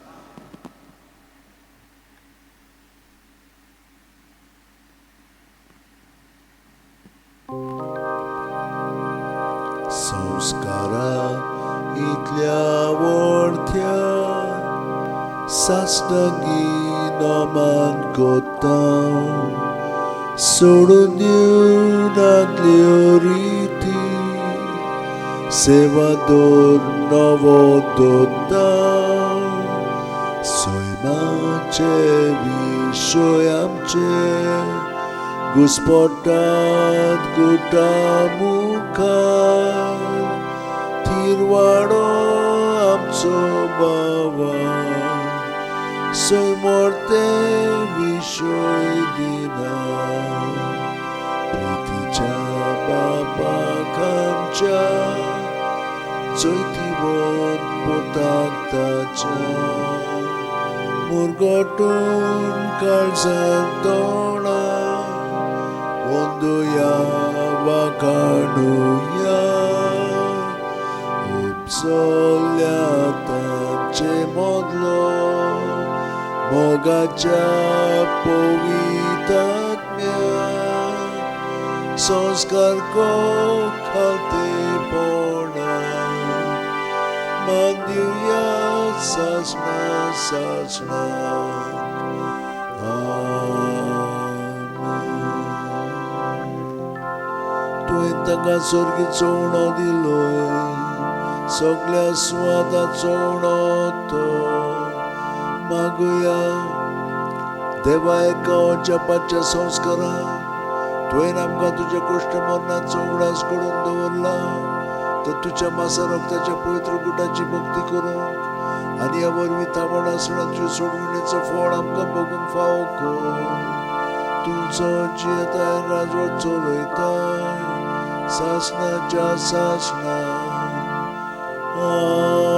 संस्कारा इतल्या वरत्या सासणांगी नमान कोता, सोडून दिवनातल्यो रिती, सेवा दोर नवो दोता, सैमाचे विशय आमचे घुस्पटात गुटा मुखार, थिरवाडो आमचो बाबा सैमोर्ते विशय दिना. प्रितीच्या बापाक आमच्या चैतिवत पोताक ताच्या, मुरगटून काळजान तोंडा वंदुया वाखाणुया, उपसल्या तांचे मदलो मोगाच्या पवितात्म्या, संस्कार को खालतेपणा, मान दिवया सासणा सासणाक. आमेन. तुवें तांकां स्वर्गीचो उणो दिलोय, सगल्या सुवाताचो उणो तो मागुया. देवा एका जपाच्या संस्कारान तुवें आमकां तुज्या कुश्ट मरणाचो उगडास करून दवरला, तर तुज्या मासा रक्ताच्या पवित्र गुटाची भक्ती करूंक आनी ह्या वरवीं थांबण आसतना तुज्या सोडवणेचो फळ आमकां भोगूंक फावो कर. तुजो जियेताय राजवट चलयताय सासणाच्या सासणाक. आमेन.